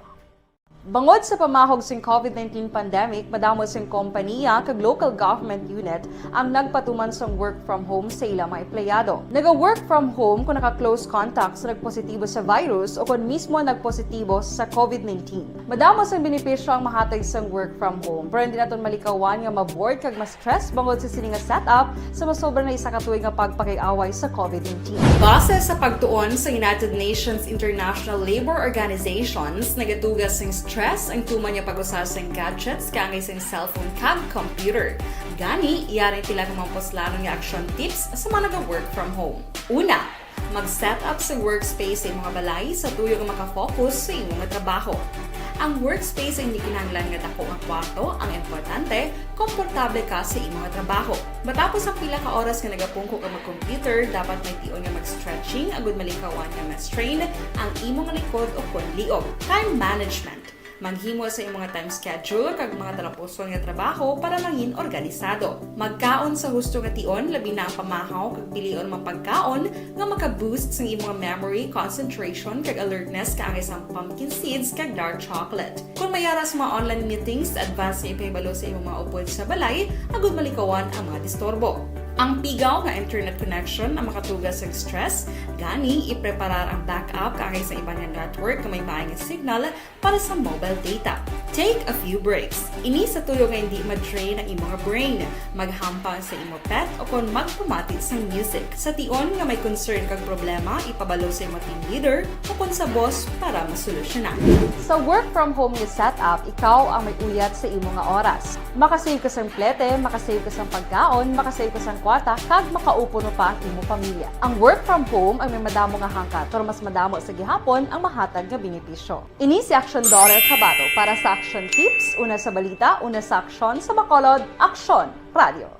Bangod sa pamahog sing COVID nineteen pandemic, madamo sing kompaniya kag local government unit ang nagpatuman sang work from home sa ila mga empleyado. Naga-work from home kung naka-close contact sa nagpositibo sa virus o kon mismo nagpositibo sa COVID nineteen. Madamo sang benepisyo ang mahatag sang work from home, pero hindi naton malikawan nga ma-bored kag ma-stress bangod sa sini nga setup sa masobra na isa ka tuig nga pagpakig-away sa COVID nineteen. Base sa pagtuon sa United Nations International Labour Organizations, nagatuga sing stress ang tuman nga pag-usa sing gadgets kaangay sing cellphone kag computer. Gani, yari ang pila ka mga puslanon nga action tips sa mga naga-work from home. Una, mag-set up sa workspace sa imong balay sa tuyo nga makafocus sa imong trabaho. Ang workspace ay hindi kinahanglan nga dako nga kwarto, ang importante, komportable ka sa imong trabaho. Matapos ang pila ka oras nga nagapungko ka mag-computer, dapat may tion nga mag-stretching agud malikawan nga ma-strain ang imong likod o kon liog. Time management. Maghimo sa imong time schedule kag mga talapuson nga trabaho para mangin organisado. Magkaon sa husto nga tion, labi na ang pamahaw kag pilion man pagkaon nga maka-boost sang imong memory, concentration, kag alertness kaangay sang pumpkin seeds kag dark chocolate. Kung may ara sa mga online meetings, advance nga ipahibalo sa imong mga upod sa balay agud malikawan ang mga disturbo. Ang pigaw nga internet connection ang makatuga sang stress, gani ipreparar ang backup kaangay sa iban nga network nga may maay nga signal para sa mobile data. Take a few breaks. Ini sa tuyo nga hindi ma-drain ang imong brain. Maghampang sa imo pet o kon magpamati sang music. Sa tion nga may concern kag problema, ipabalo sa imo team leader o kon sa boss para masolusyonan. Sa work from home nga setup, ikaw ang may uyat sa imo nga oras. Makasave ka sang plete, makasave ka sang pagkaon, makasave ka sang kwarta, kag makaupo no pa ang imo pamilya. Ang work from home ang may madamo nga hangkat, pero mas madamo sa gihapon ang mahatag nga benepisyo. Ini si Aksyon Daughter Kabato para sa Aksyon Tips, una sa balita, una sa aksyon, sa Bacolod, Aksyon Radio.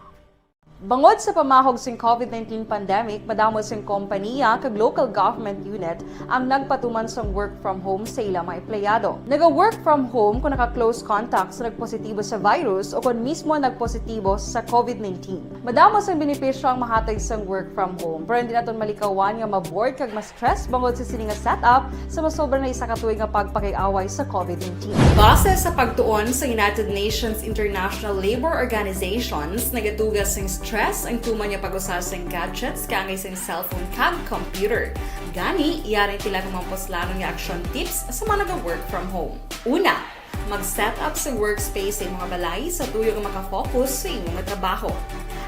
Bangod sa pamahog sing COVID nineteen pandemic, madamo sing kompaniya kag local government unit ang nagpatuman sang work from home sa ila mga empleyado. Naga-work from home kung naka-close contact sa nagpositibo sa virus o kon mismo nagpositibo sa COVID nineteen. Madamo sang benepisyo ang mahatag sang work from home, pero hindi naton malikawan nga ma-bored kag ma-stress bangod sa sini nga setup sa masobra na isa ka tuig nga pagpakig-away sa COVID nineteen. Base sa pagtuon sa United Nations International Labour Organizations, nagatuga sing stress stress ang tuman nga pag-usa sing gadgets kaangay sing cellphone kag computer. Gani, yari tila ka mga puslanon nga action tips sa mga naga-work from home. Una, mag-set up sa workspace sa imong balay sa tuyo nga makafocus sa imong trabaho.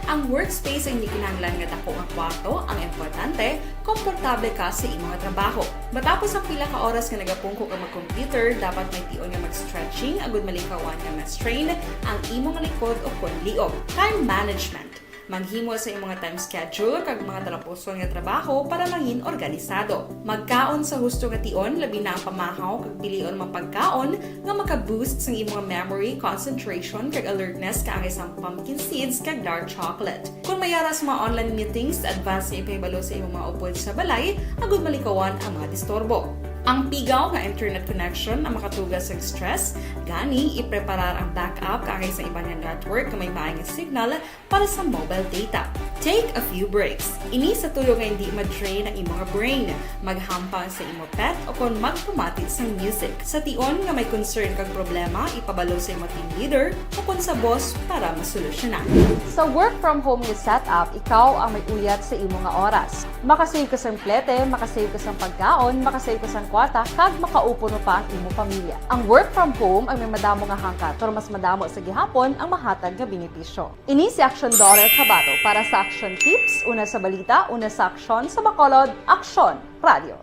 Ang workspace ay hindi kinahanglan nga dako nga kwarto, ang importante, komportable ka sa imong trabaho. Matapos ang pila ka oras nga nagapungko ka mag-computer, dapat may tion nga mag-stretching agud malikawan nga ma-strain ang imong likod o kon liog. Time management. Maghimo sa imong time schedule kag mga talapuson nga trabaho para mangin organisado. Magkaon sa husto nga tion, labi na ang pamahaw kag pilion mga pagkaon nga maka-boost sang imong memory, concentration, kag alertness kaangay sang pumpkin seeds kag dark chocolate. Kung may ara sa mga online meetings, advance nga ipahibalo sa imong mga upod sa balay agud malikawan ang mga disturbo. Ang pigaw nga internet connection ang makatuga sa stress, gani ipreparar ang backup kaangay sa iban nga network nga may maay nga signal para sa mobile data. Take a few breaks. Ini sa tuyo nga hindi ma-drain ang imong brain. Maghampang sa imo pet o kon magpamati sang music. Sa tion nga may concern kag problema, ipabalo sa imo team leader o kon sa boss para masolusyonan. Sa work from home nga setup, ikaw ang may uyat sa imo nga oras. Makasave ka sang plete, makasave ka sang pagkaon, makasave ka sang kwarta, kag makaupo pa ang imo pamilya. Ang work from home ang may madamo nga hangkat, pero mas madamo sa gihapon ang mahatag nga benepisyo. Ini si Action Daughter Kabato para sa Action Tips, una sa balita, una sa aksyon, sa Bacolod, Aksyon Radio.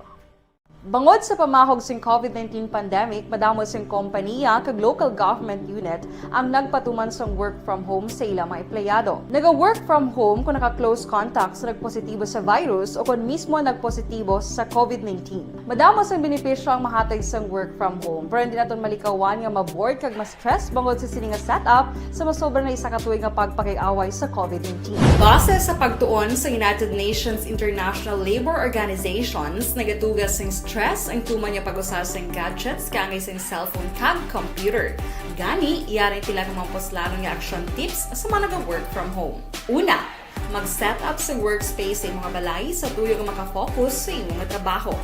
Bangod sa pamahog sing covid nineteen pandemic, madamo sing kompanya kag local government unit ang nagpatuman sang work from home sa ila mga empleyado. Naga-work from home kung naka-close contact sa nagpositibo sa virus o kung mismo nagpositibo sa covid nineteen. Madamo sang benepisyo ang mahatag sang work from home, pero hindi naton malikawan nga ma-bored kag mas stress bangod sa sini nga setup sa masobra na isa ka tuig nga pagpakig-away sa covid nineteen. Base sa pagtuon sa United Nations International Labour Organizations, nagatuga sing stress ang tuman nga pag-usa sing gadgets kaangay sing cellphone kag computer. Gani, yari tila ka mga puslanon nga action tips sa mga naga-work from home. Una, mag-set up sa workspace sa imong balay sa tuyo nga makafocus sa imong trabaho.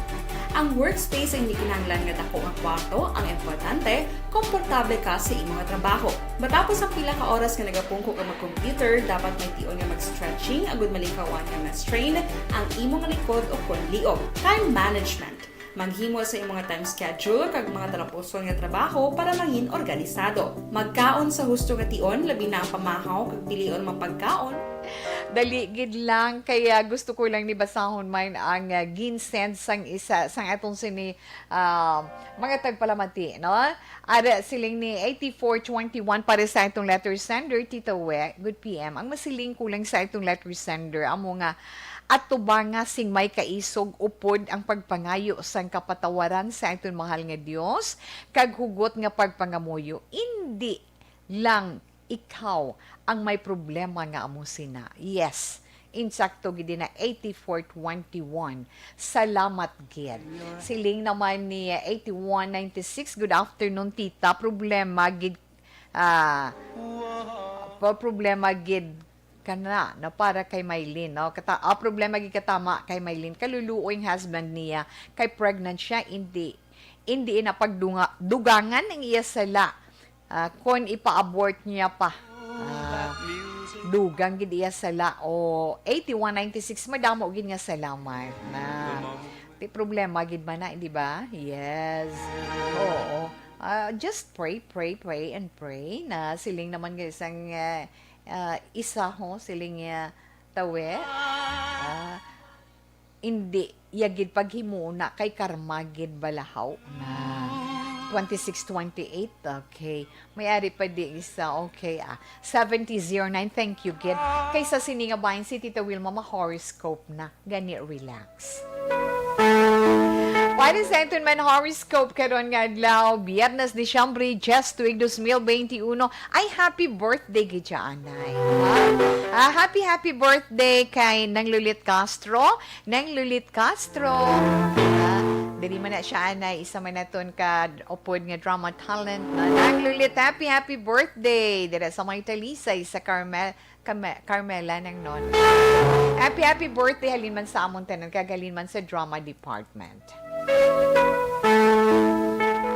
Ang workspace ay hindi kinahanglan nga dako nga kwarto, ang importante, komportable ka sa imong trabaho. Matapos ang pila ka oras nga nagapungko ka mag-computer, dapat may tion nga mag-stretching agud malikawan nga ma-strain ang imong likod o kon liog. Time management. Maghimo sa imong time schedule kag mga talapuson nga trabaho para mangin organisado. Magkaon sa husto nga tion, labi na ang pamahaw kag pilion mga pagkaon. Dali gid lang, kaya gusto ko lang ni basahon man ang, ah, ginsend sang isa, sang atong sini, ah, mga tagpalamati, no? Ara, siling ni eighty-four twenty-one para sa atong letter sender, Tita We, good P M. Ang masiling ko lang sa atong letter sender, amo nga, atubanga sing may kaisog upod ang pagpangayo sang kapatawaran sa aton mahal nga Dios, kag hugot nga pagpangamuyo. Indi lang ikaw ang may problema nga amo sina. Yes, insakto gid na eighty-four twenty-one. Salamat gid. Siling naman ni eighty-one ninety-six, "Good afternoon, tita. Problema gid, ah, pa-, problema gid kana na para kay Mylene, no? Kata-, ah, problema gid katama kay Mylene. Kaluluoy ang husband niya, kay pregnant siya, hindi, hindi na pagdunga-, dugangan ang iya sala. Ah, kon ipa-abort niya pa, ah, dugang gid iya sala." O, eighty-one ninety-six, madamo gid nga salamat na. Di problema gid man na, di ba? Yes. Oo. Ah, just pray, pray, pray, and pray na siling naman nga isang, ah, ah, isa ho, siling nga tawe. Ah, hindi, iya gid paghimuna kay karma gid balahaw na. Twenty-six twenty-eight, okay. May ari pa di isa, okay, ah. Seventy zero nine, thank you gid. Kay sa sini nga bahin si Tita Wilma, ma-horoscope na. Gani, relax. Para sa aton man horoscope karon nga adlaw, Biyernes, Disyembre diyes, tuig dos mil benti uno, ay happy birthday gid siya, anay. Ha? Ah, happy, happy birthday kay Nang Lulit Castro. Nang Lulit Castro. Ah, diri man na siya, anay, isa man naton ka upod nga drama talent. Nang Lulit, happy, happy birthday. Dira sa may Talisay, sa Carmel, Carme-, Carmela nang non. Happy, happy birthday, halin man sa amon tanan, kag halin man sa drama department.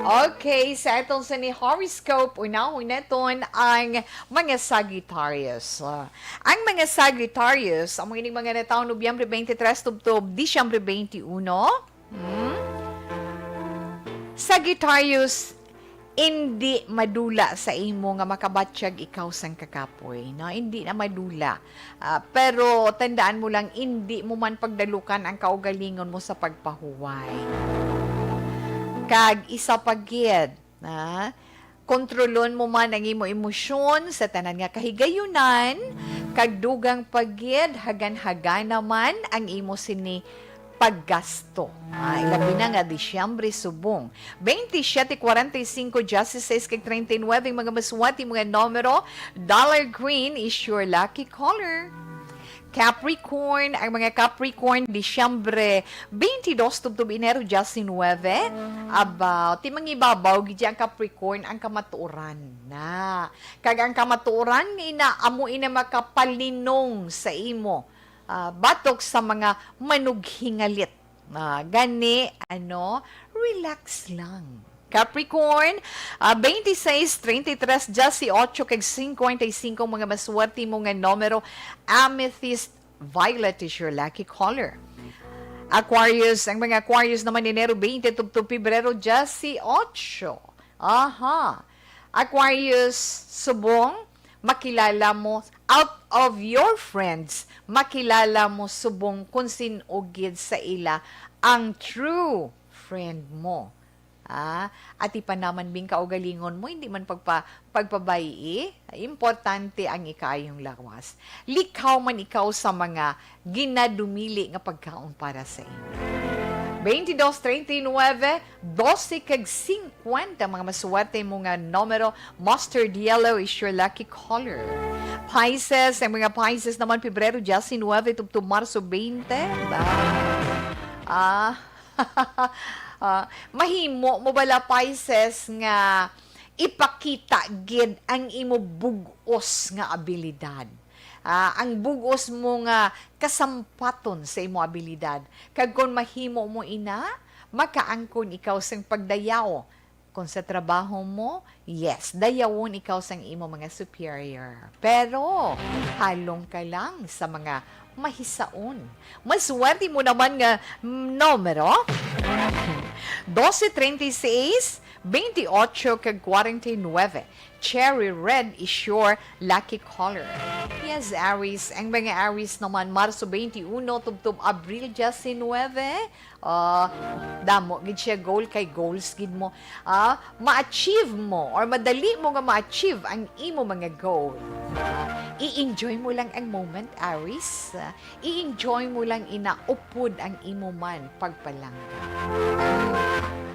Okay, sa atong sini horoscope, unahon naton ang mga Sagittarius. Ah, ang mga Sagittarius, amo ining mga natawo Nobyembre twenty-three tubtob Disyembre twenty-one. Hmm? Sagittarius, indi madula sa imo nga makabatyag ikaw sang kakapoy, no? Indi na madula. Ah, pero tandaan mo lang, indi mo man pagdalukan ang kaugalingon mo sa pagpahuway. Kag isa pa gid, ah, kontrolon mo man ang imo emosyon sa tanan nga kahigayunan, kag dugang pa gid, hagan-hagana man ang imo sini paggasto. Ah, ilabi na nga Disyembre subong. Twenty-seven, forty-five, dieciséis kag treinta y nueve ang mga masuwati, mga numero, dollar green is your lucky color. Capricorn, ang mga Capricorn, Disyembre twenty-dos tubtob Enero diecinuebe. Aba, timangibabaw gid ang Capricorn, ang kamatuoran na. Kag ang kamatuoran nga ina, amo ina makapalinong sa imo, ah, batok sa mga manughingalit. Ah, gani, ano, relax lang. Capricorn, ah, twenty-seis, treinta y tres, dieciocho, kag cincuenta y cinco, mga maswerte mo nga numero, amethyst violet is your lucky color. Aquarius, ang mga Aquarius naman, Enero twenty tubtob Pebrero dieciocho. Aha. Aquarius, subong, makilala mo, out of your friends, makilala mo subong kung sin-o gid sa ila ang true friend mo. Ah, ati pa naman bing kaugalingon mo, hindi man pagpa-, pagpabayi, importante ang ikaayong lawas. Likaw man ikaw sa mga ginadumili nga pagkaon para sa imo. Twenty-dos, treinta y nueve, doce kag cincuenta, mga maswerte mo nga numero, mustard yellow is your lucky color. Pisces, ang mga Pisces naman, Pebrero diecinuebe tubtob Marso twenty. Ba? Ah, ah, mahimo mo bala, Pisces, nga ipakita gid ang imo bug-os nga abilidad? Ah, ang bug-os mo nga kasampaton sa imo abilidad. Kag kon mahimo mo ina, makaangkon ikaw sing pagdayaw. Kon sa trabaho mo, yes, dayawon ikaw sang imo mga superior. Pero halong ka lang sa mga mahisaon. Maswerte mo naman nga numero, doce, treinta y seis, veintiocho, kag cuarenta y nueve. Cherry red is your lucky color. Yes, Aries. Ang mga Aries naman, Marso twenty-uno tubtob Abril diecinuebe. Ah, damo gid siya goal, kay goals gid mo. Ah, ma-achieve mo or madali mo nga ma-achieve ang imo mga goal. Ah, i-enjoy mo lang ang moment, Aries. Ah, i-enjoy mo lang ina, upod ang imo man pagpalangga.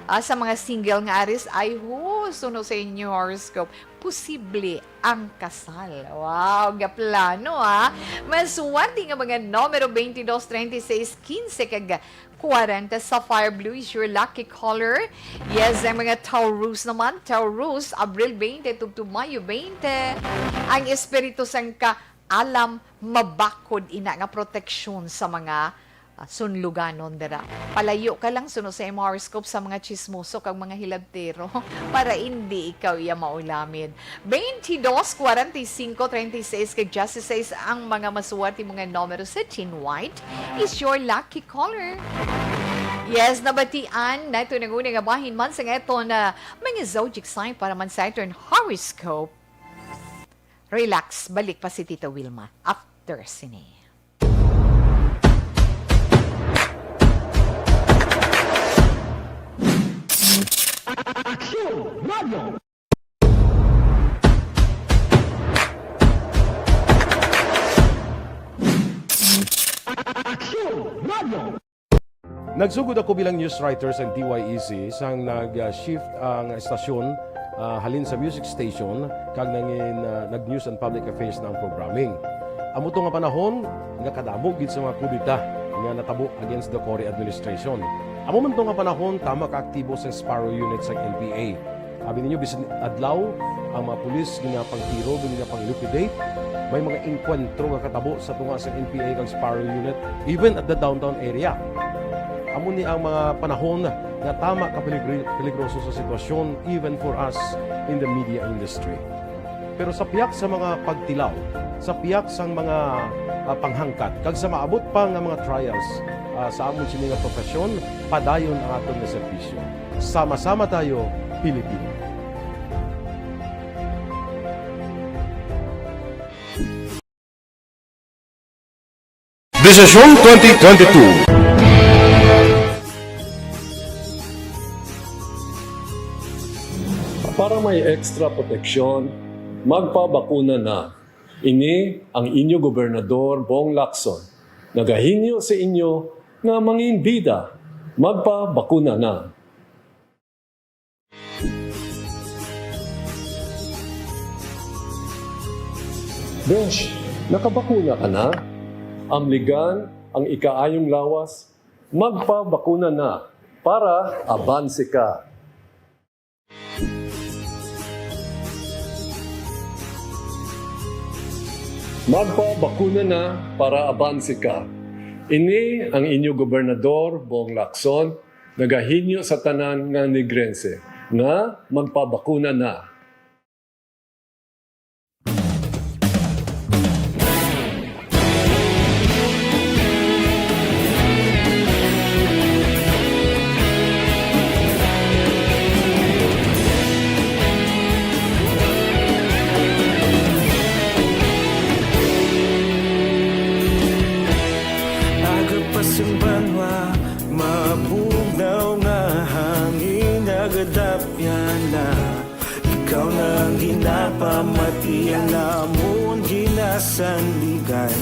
Ah, sa mga single nga Aries, ay ho, suno sa inyo horoscope, posible ang kasal. Wow, gaplano, ha? Maswerte nga mga numero twenty-dos, treinta y seis, quince, kag cuarenta. Sapphire blue is your lucky color. Yes, ang mga Taurus naman, Taurus, Abril twenty tubtob Mayo twenty. Ang espiritu sang ka alam, mabakod ina nga proteksyon sa mga, ah, sunluganon dira. Palayo ka lang suno sa imo horoscope sa mga chismoso kag mga hilabtero para indi ikaw iya maulamid. Twenty-dos, cuarenta y cinco, treinta y seis, kag dieciséis ang mga maswerte mo nga numero sa Chin White is your lucky color. Yes, nabatian nato nang una nga bahin man sa aton, ah, mga zodiac sign para man sa aton horoscope. Relax, balik pa si Tita Wilma after sini. Aksyon Radio. Aksyon Radio. Nagsugod ako bilang news writer sa T Y E C sang nag-shift ang estasyon, ah, halin sa music station kag nangin, ah, nag-news and public affairs na ang programming. Amo to nga panahon nga kadamo gid sa mga kudeta nga natabo against the Cory administration. Amo man to nga panahon tama ka aktibo sang Sparrow Unit sang N P A. Abi ninyo, bisan adlaw, ang mga pulis ginapangtiro, ginapang-liquidate. May mga engkwentro nga katabo sa tunga sa N P A kag Sparrow Unit, even at the downtown area. Amo ni ang mga panahon nga tama ka peligri-, peligroso sa sitwasyon, even for us in the media industry. Pero sa pihak sa mga pagtilaw, sa pihak sang mga, ah, panghangkat, kag sa maabot pa nga mga trials, ah, sa amon sini nga profesyon, padayon ang aton nga serbisyo. Sama-sama tayo, Pilipino. Desisyon twenty twenty-two. Para may extra proteksyon, magpabakuna na. Ini ang inyo Gobernador, Bong Lacson, nagahinyo sa inyo nga manginbida, magpabakuna na. Besh, nakabakuna ka na? Amligan ang ikaayong lawas, magpabakuna na para abanse ka. Magpabakuna na para abanse ka. Ini ang inyo gobernador, Bong Lacson, nagahinyo sa tanan nga Negrense nga magpabakuna na. Aga pa sang banwa, mabugnaw nga hangin nagadapyan na. Ikaw na ang ginapamati, ang amon ginasandigan.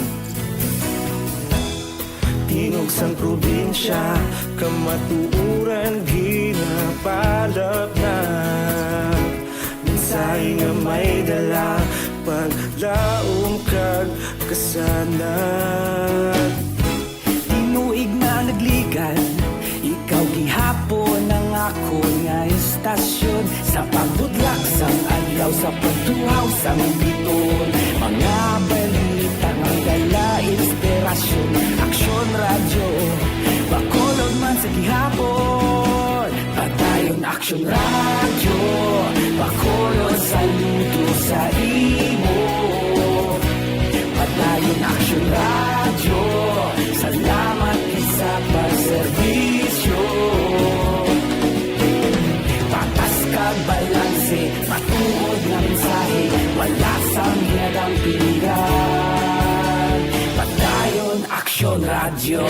Tingog sang probinsya, kamatuoran ginapalapnag. Mensahe nga may dala, paglaom kag kasanag. Tinuig na nagligan, ikaw gihapon ang akon nga estasyon. Sa pagbutlak sang adlaw, sa pagtuhaw sang biton, mga balita nga may dala inspirasyon. Aksyon Radyo, Bacolod man sa gihapon. Padayon Aksyon Radyo, Bacolod, saludo sa imo. Padayon Aksyon Radyo, salamat gid sa pagserbisyo. Patas kag balanse, matuod nga mensahe, wala sang ginadampigan. Padayon Aksyon Radyo.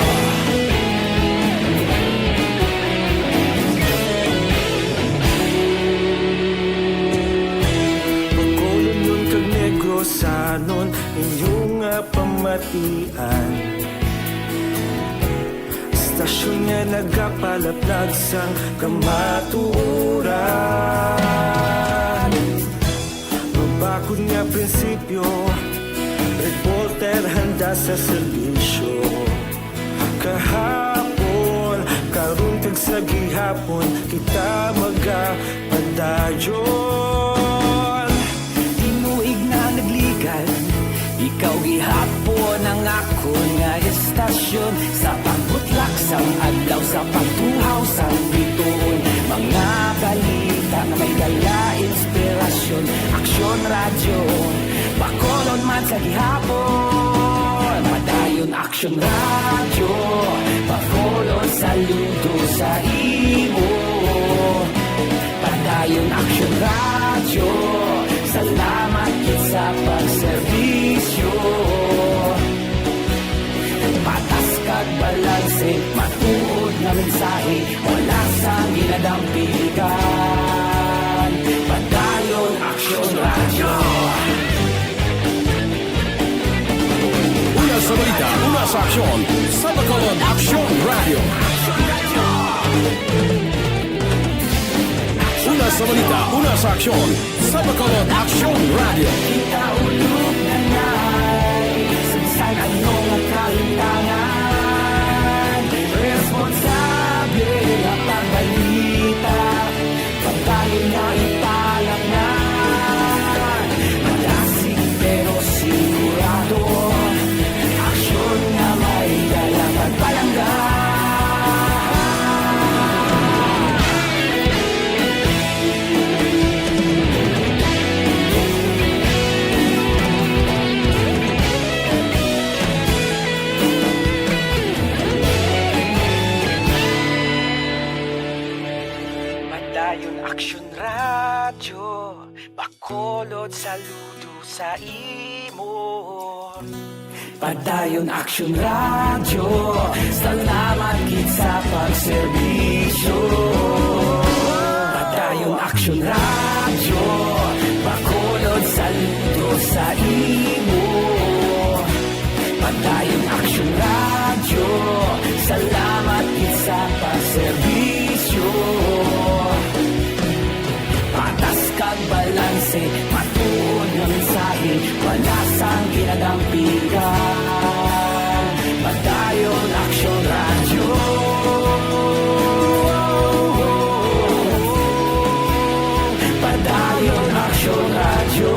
Bacolodnon kag Negrosanon, inyo nga pamatian. Estasyon nga nagapalaplag sang kamatuoran. Mabakod nga prinsipyo, reporter handa sa serbisyo. Kahapon, karon, kag sa gihapon, kita magapadayon. Tinuig na nagligan, ikaw gihapon ang akon nga estasyon. Sa pagbutlak sang adlaw, sa pagtuhaw sang bituon, mga balita nga may dala inspirasyon. Aksyon Radyo, Bacolod man sa gihapon. Padayon Aksyon Radyo, Bacolod, saludo sa imo. Padayon Aksyon Radyo, salamat gid sa pagserbisyo. Patas kag balanse, matuod nga mensahe, wala sang ginadampigan. Padayon Aksyon Radyo. Una sa balita, una sa aksyon, sa Bacolod Aksyon Radyo. Una sa balita, una sa aksyon, sa Bacolod Aksyon Radyo. Kita ulog na nay, sa bisan ano nga kahimtangan, responsable nga pagbalita. Pagdayon na ipalangnan, malasig pero sigurado. Aksyon nga may dala pagpalangga. Action Radyo, Bacolod, saludo sa imo. Padayon Action Radyo, salamat gid sa pagserbisyo. Padayon Action Radyo, Bacolod, saludo sa imo. Padayon Action Radyo, salamat gid sa pagserbisyo. Patas kag balanse, matuod nga mensahe, wala sang ginadampigan. Padayon Action Radyo. Padayon Action Radyo.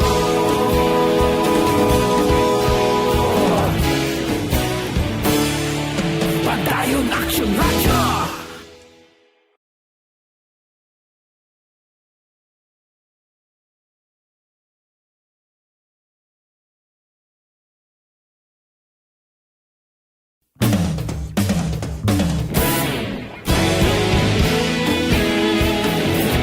Padayon Action Radyo.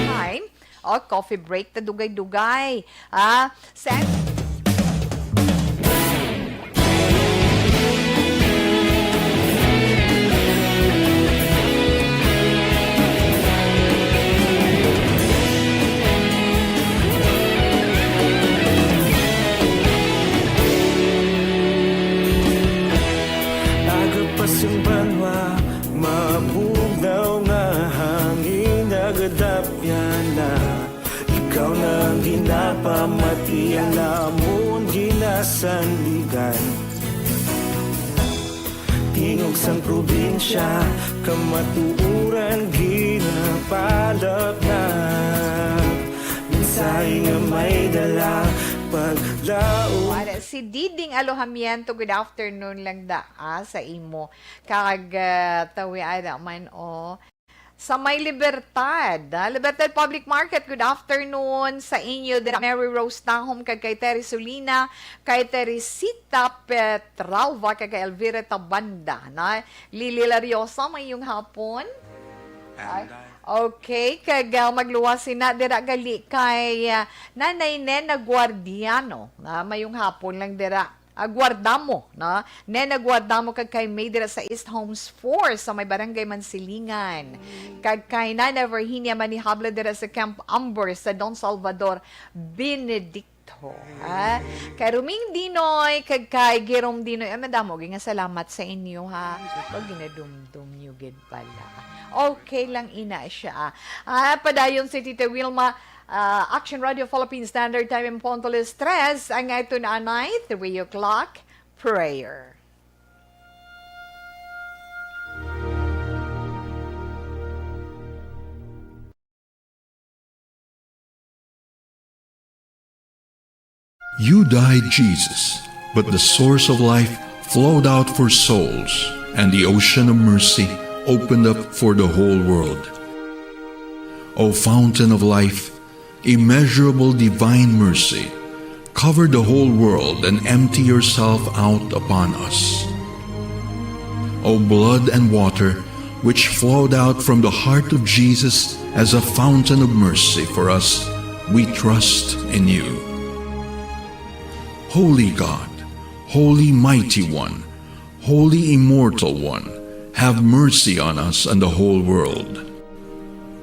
Time. O, coffee break ta dugay-dugay. Ah, sen- Aga pa sang banwa, mabugnaw nga hangin nagadapyan na. Ikaw na ang ginapamati, ang amon ginasandigan. Tingog sang probinsya, kamatuoran ginapalapnap. Mensahe nga may dala, paglaom. Wala, si Diding Alojamiento, good afternoon lang da, ah, sa imo. Kag, ah, tawi ada man, oh. Sa may Libertad, ah, Libertad Public Market, good afternoon sa inyo. Dira Mary Rose Tahom kag kay Terry Sulina, kay Teresita Petralva, kag kay Elvira Tabanda, na Lily Lariosa, mayong hapon. Ay, okay, kag, ah, magluwas sina dira gali kay, ah, Nanay Nena Guardiano, na mayong hapon lang dira. Ah, Guardamo, no? Nena Guardamo kag kay May dira sa East Homes four sa may Barangay Mansilingan. Kag kay Nana Virginia Manihabla dira sa Camp Amber sa Don Salvador, Benedicto. Ah, kay Ruming Dinoy, kag kay Girom Dinoy. Ah, madamo, nga salamat sa inyo, ha? Pag ginadumdum nyo, gid pala. Okay lang ina siya. Ah, padayon si Tita Wilma, ah, Action Radio Philippine Standard Time in Ponto Tres, ang ito na anay, three o'clock prayer. You died, Jesus, but the source of life flowed out for souls, and the ocean of mercy opened up for the whole world. O fountain of life, immeasurable divine mercy, cover the whole world and empty yourself out upon us. O blood and water, which flowed out from the heart of Jesus as a fountain of mercy for us, we trust in you. Holy God, Holy Mighty One, Holy Immortal One, have mercy on us and the whole world.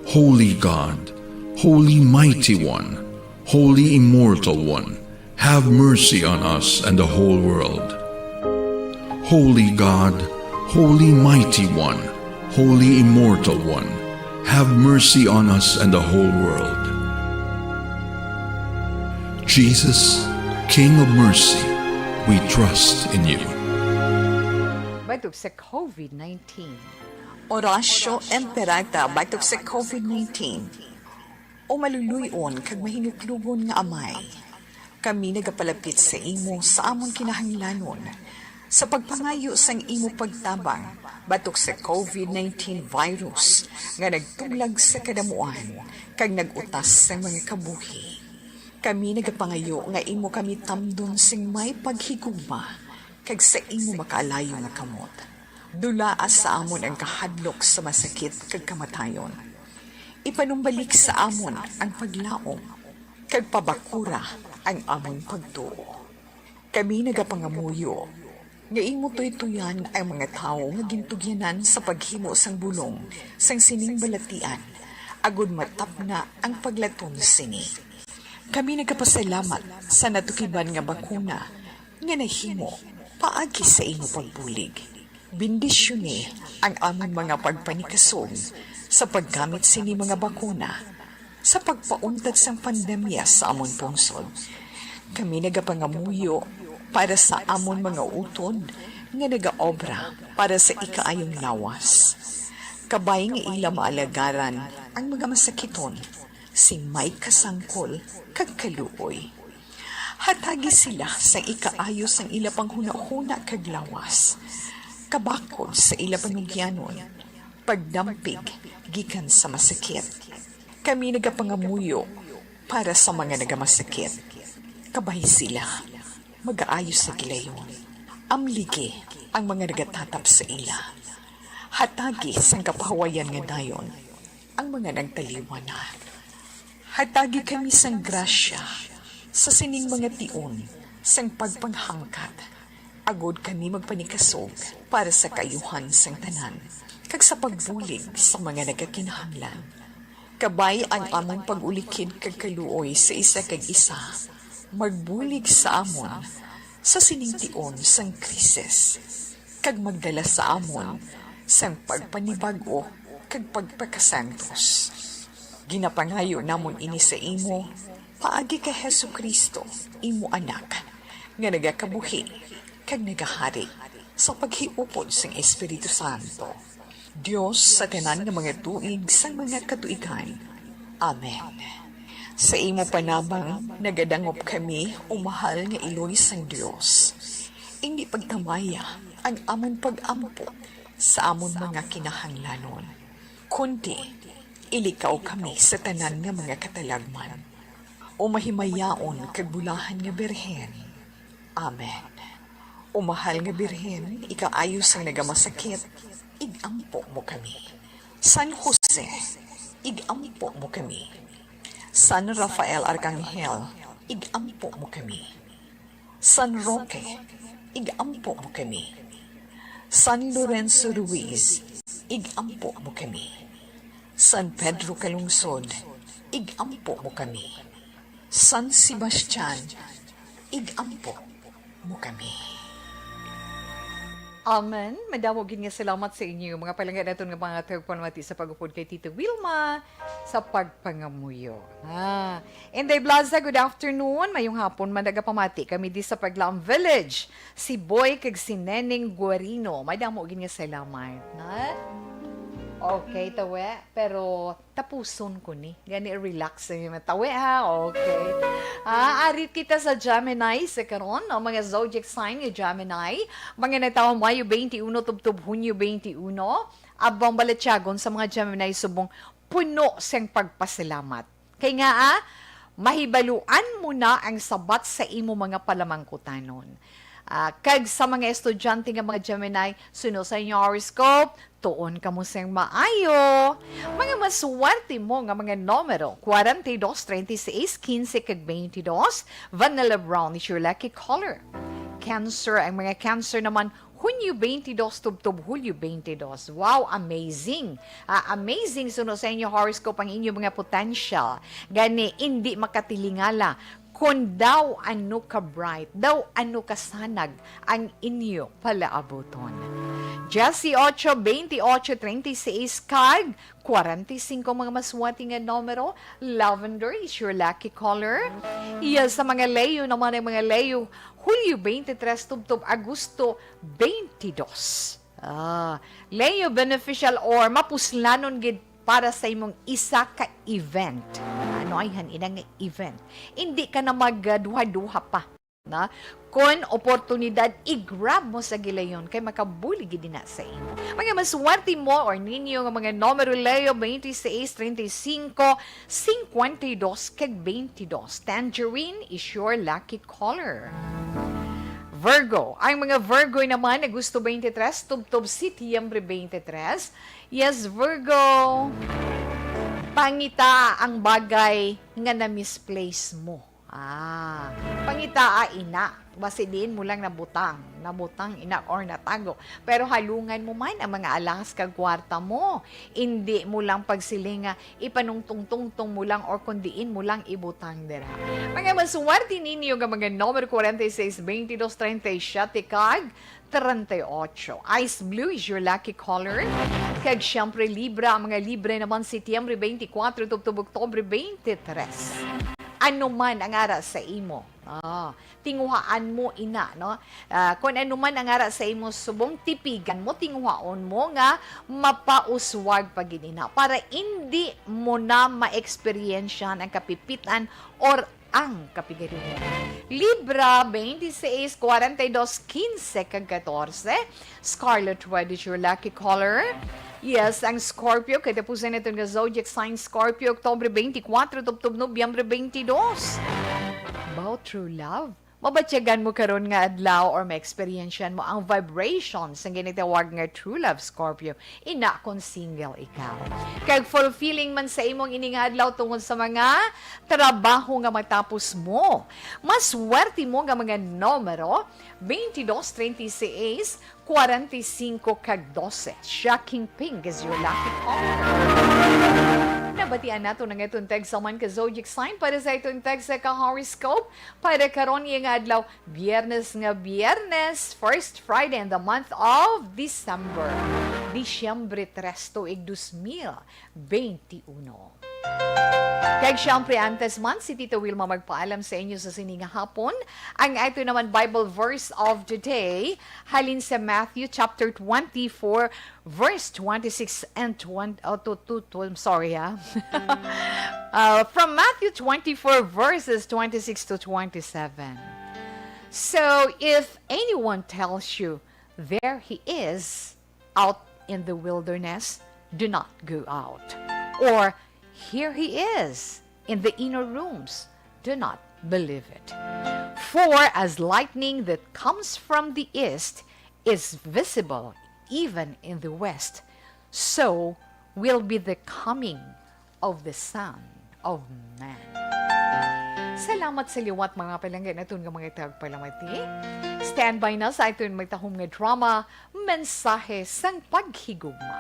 Holy God, Holy Mighty One, Holy Immortal One, have mercy on us and the whole world. Holy God, Holy Mighty One, Holy Immortal One, have mercy on us and the whole world. Jesus, King of mercy, we trust in you. Batok sa COVID nineteen. Oratio Imperata, batok sa COVID nineteen. O maluluy-on kag mahinuklogon nga Amay, kami nagapalapit sa imo sa amon kinahanglanon, sa pagpangayo sang imo pagtabang batok sa COVID nineteen virus nga nagtuglag sa kadamuan kag nag-utas sang mga kabuhi. Kami nagapangayo nga imo kami tamdon sing may paghigugma kag sa imo makaalayo nga kamot. Dulaa sa amon ang kahadlok sa masakit kag kamatayon. Ipanumbalik sa amon ang paglaom, kag pabakura ang amon pagtuo. Kami nagapangamuyo nga imo tuytoyan ang mga tawo nga gintugyanan sa paghimo sang bulong sang sining balatian, agod matapna ang paglaton sini. Kami nagapasalamat sa natukiban nga bakuna nga nahimo paagi sa imo pagbulig. Bendisyoni ang amon mga pagpanikasog sa paggamit sini mga bakuna sa pagpauntat sang pandemya sa amon pungsod. Kami nagapangamuyo para sa amon mga utod nga nagaobra para sa ikaayong lawas. Kabay nga ila maalagaran ang mga masakiton sing may kasangkol kag kaluoy. Hatagi sila sang ikaayo sang ila panghunahuna kag lawas, kabakod sa ila panugyanon, pagdampig gikan sa masakit. Kami nagapangamuyo para sa mga nagamasakit. Kabay sila magaayo sa gilayon. Amligi ang mga nagatatap sa ila. Hatagi sang kapahawayan nga dayon ang mga nagtaliwan na. Hatagi kami sang grasya sa sining mga tion sang pagpanghangkat, agod kami magpanikasog para sa kaayuhan sang tanan kag sa pagbulig sa mga nagakinahanglan. Kabay ang amon pag-ulikid kag kaluoy sa isa kag isa, magbulig sa amon sa sining tion sang krisis, kag magdala sa amon sang pagpanibag-o kag pagpakasantos. Ginapangayo namon ini sa imo paagi kay Jesu-Cristo, imo Anak, nga nagakabuhi kag nagahari sa paghiupod sang Espiritu Santo, Dios sa tanan nga mga tuig sang mga katuigan. Amen. Sa imo panabang nagadangop kami, o mahal nga iloy sang Dios. Indi pagtamaya ang amon pag-ampo sa amon mga kinahanglanon, kundi ilikaw kami sa tanan nga mga katalagman, o mahimayaon kag bulahan nga Birhen. Amen. O mahal nga Birhen, ikaayo sang nagamasakit, ig-ampo mo kami. San Jose, ig-ampo mo kami. San Rafael Arcangel, ig-ampo mo kami. San Roque, ig-ampo mo kami. San Lorenzo Ruiz, ig-ampo mo kami. San Pedro Calungsod, ig-ampo mo kami. San Sebastian, ig-ampo mo kami. Amen. Madamo gid nga salamat sa inyo, mga palangga naton nga mga tagpanamati sa pag-upod kay Tita Wilma sa pagpangamuyo. Ah, Inday Blaza, good afternoon. Mayong hapon man, nagapamati kami di sa Paglaang Village. Si Boy kag si Neneng Guarino. Madamo gid nga salamat, ha? Okay, tawe. Pero tapuson ko ni. Gani, relax sa inyo, tawe, ha? Okay. Ah, arit kita sa Gemini sa karon, no? Mga zodiac sign nga Gemini. Mga nagtawo Mayo twenty-one tubtob Hunyo twenty-one. Abang balatyagon sa mga Gemini subong puno sing pagpasalamat. Kay nga, ah, mahibaluan mo na ang sabat sa imo mga palamangkutanon. Ah, kag sa mga estudyante nga mga Gemini, suno sa inyo horoscope, tuon kamo sing maayo. Mga maswerte mo nga mga numero, forty-two, thirty-six, fifteen, kag twenty-two, vanilla brown is your lucky color. Cancer, ang mga Cancer naman, Hunyo twenty-two tubtob Hulyo twenty-two. Wow, amazing! Ah, amazing suno sa inyo horoscope ang inyo mga potential. Gani, indi makatilingala kon daw ano ka bright, daw ano ka sanag ang inyo palaabuton. Dieciocho, veintiocho, treinta y seis kag cuarenta y cinco mga maswerte nga numero. Lavender is your lucky color. Iya sa mga Leo naman, ang mga Leo, Hulyo twenty-three tubtob Agosto twenty-two. Ah, Leo beneficial or mapuslanon gid para sa imong isa ka event. Ano ay han ina nga event? Hindi ka na magduha-duha pa na kon oportunidad, i-grab mo sa gilayon kay makabulig gid na sa imo. Mga maswerte mo or ninyo nga mga numero, Leo, twenty-six, treinta y cinco, cincuenta y dos, kag twenty-dos. Tangerine is your lucky color. Virgo. Ang mga Virgo naman, Agosto twenty-three, tubtob Setyembre twenty-three. Yes, Virgo. Pangitaa ang bagay nga na-misplace mo. Ah, pangitaa ina. Basi diin mo lang nabutang. Nabutang ina or natago. Pero halungan mo man ang mga alahas kag kwarta mo. Indi mo lang pagsiling nga ipanungtong-tungtong mo lang or kung diin mo lang ibutang dira. Mga maswerte ninyo nga mga numero forty-six, twenty-two, thirty-seven kag thirty-eight. Ice blue is your lucky color. Kag siyempre, Libra, ang mga Libra naman, Setyembre twenty-four tubtob Oktubre twenty-three. Ano man ang ara sa imo, ah, tinguhaan mo ina, no? Ah, kung ano man ang ara sa imo subong, tipigan mo, tinguhaon mo nga mapauswag pa gid ina para indi mo na ma-experience ang kapipitan or ang kapigaduhan. Libra, twenty-six, forty-two, quince, kag catorce. Scarlet red is your lucky color. Yes, ang Scorpio, katapusan naton nga zodiac sign, Scorpio, Oktubre twenty-four tubtob Nobyembre twenty-two. About true love? Mabatyagan mo karon nga adlaw or ma-experience mo ang vibration sa ginatawag nga true love, Scorpio. Ina kung single ikaw. Kag fulfilling man sa imong ini nga adlaw tungod sa mga trabaho nga matapos mo. Maswerte mo nga mga numero, twenty-two, treinta y seis, cuarenta y cinco, kag doce. Shocking pink is your lucky color. Nabatian nato na nga itong tagsa man ka zodiac sign para sa itong tagsa ka horoscope para karon nga adlaw, Biyernes nga Biyernes, first Friday in the month of December. Disyembre tres, tuig dos mil benti uno. Kag siyempre, antes man, si Tita Wilma magpaalam sa inyo sa sini nga hapon. Ang ato naman Bible verse of the day, halin sa Matthew chapter twenty-four, verse twenty-six and twenty, oh, to, to, to, I'm sorry, ha? Uh, from Matthew twenty-four, verses twenty-six to twenty-seven. So, if anyone tells you, "There he is out in the wilderness," do not go out. Or, "Here he is in the inner rooms," do not believe it. For as lightning that comes from the east is visible even in the west, so will be the coming of the Son of Man. Salamat sa liwat, mga palangga naton nga mga tagpalamati. Standby na sa aton magtahom nga drama, Mensahe sang Paghigugma.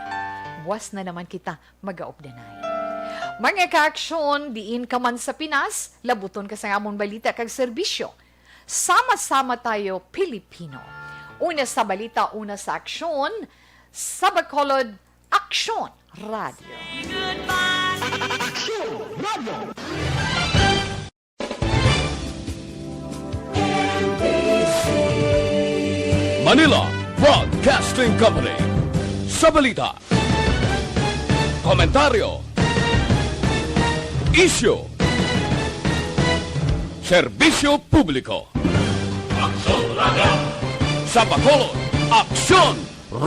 Buwas na naman kita magaupdanay. Mga kaaksyon, diin ka man sa Pinas, labuton ka sa among balita kag serbisyo. Sama-sama tayo, Pilipino. Una sa balita, una sa aksyon, sa Bacolod, Aksyon Radio. Aksyon Radio. Manila Broadcasting Company. Sa balita, komentaryo, isyu, serbisyo publiko. Aksyon Radio. Sa Bacolod, Aksyon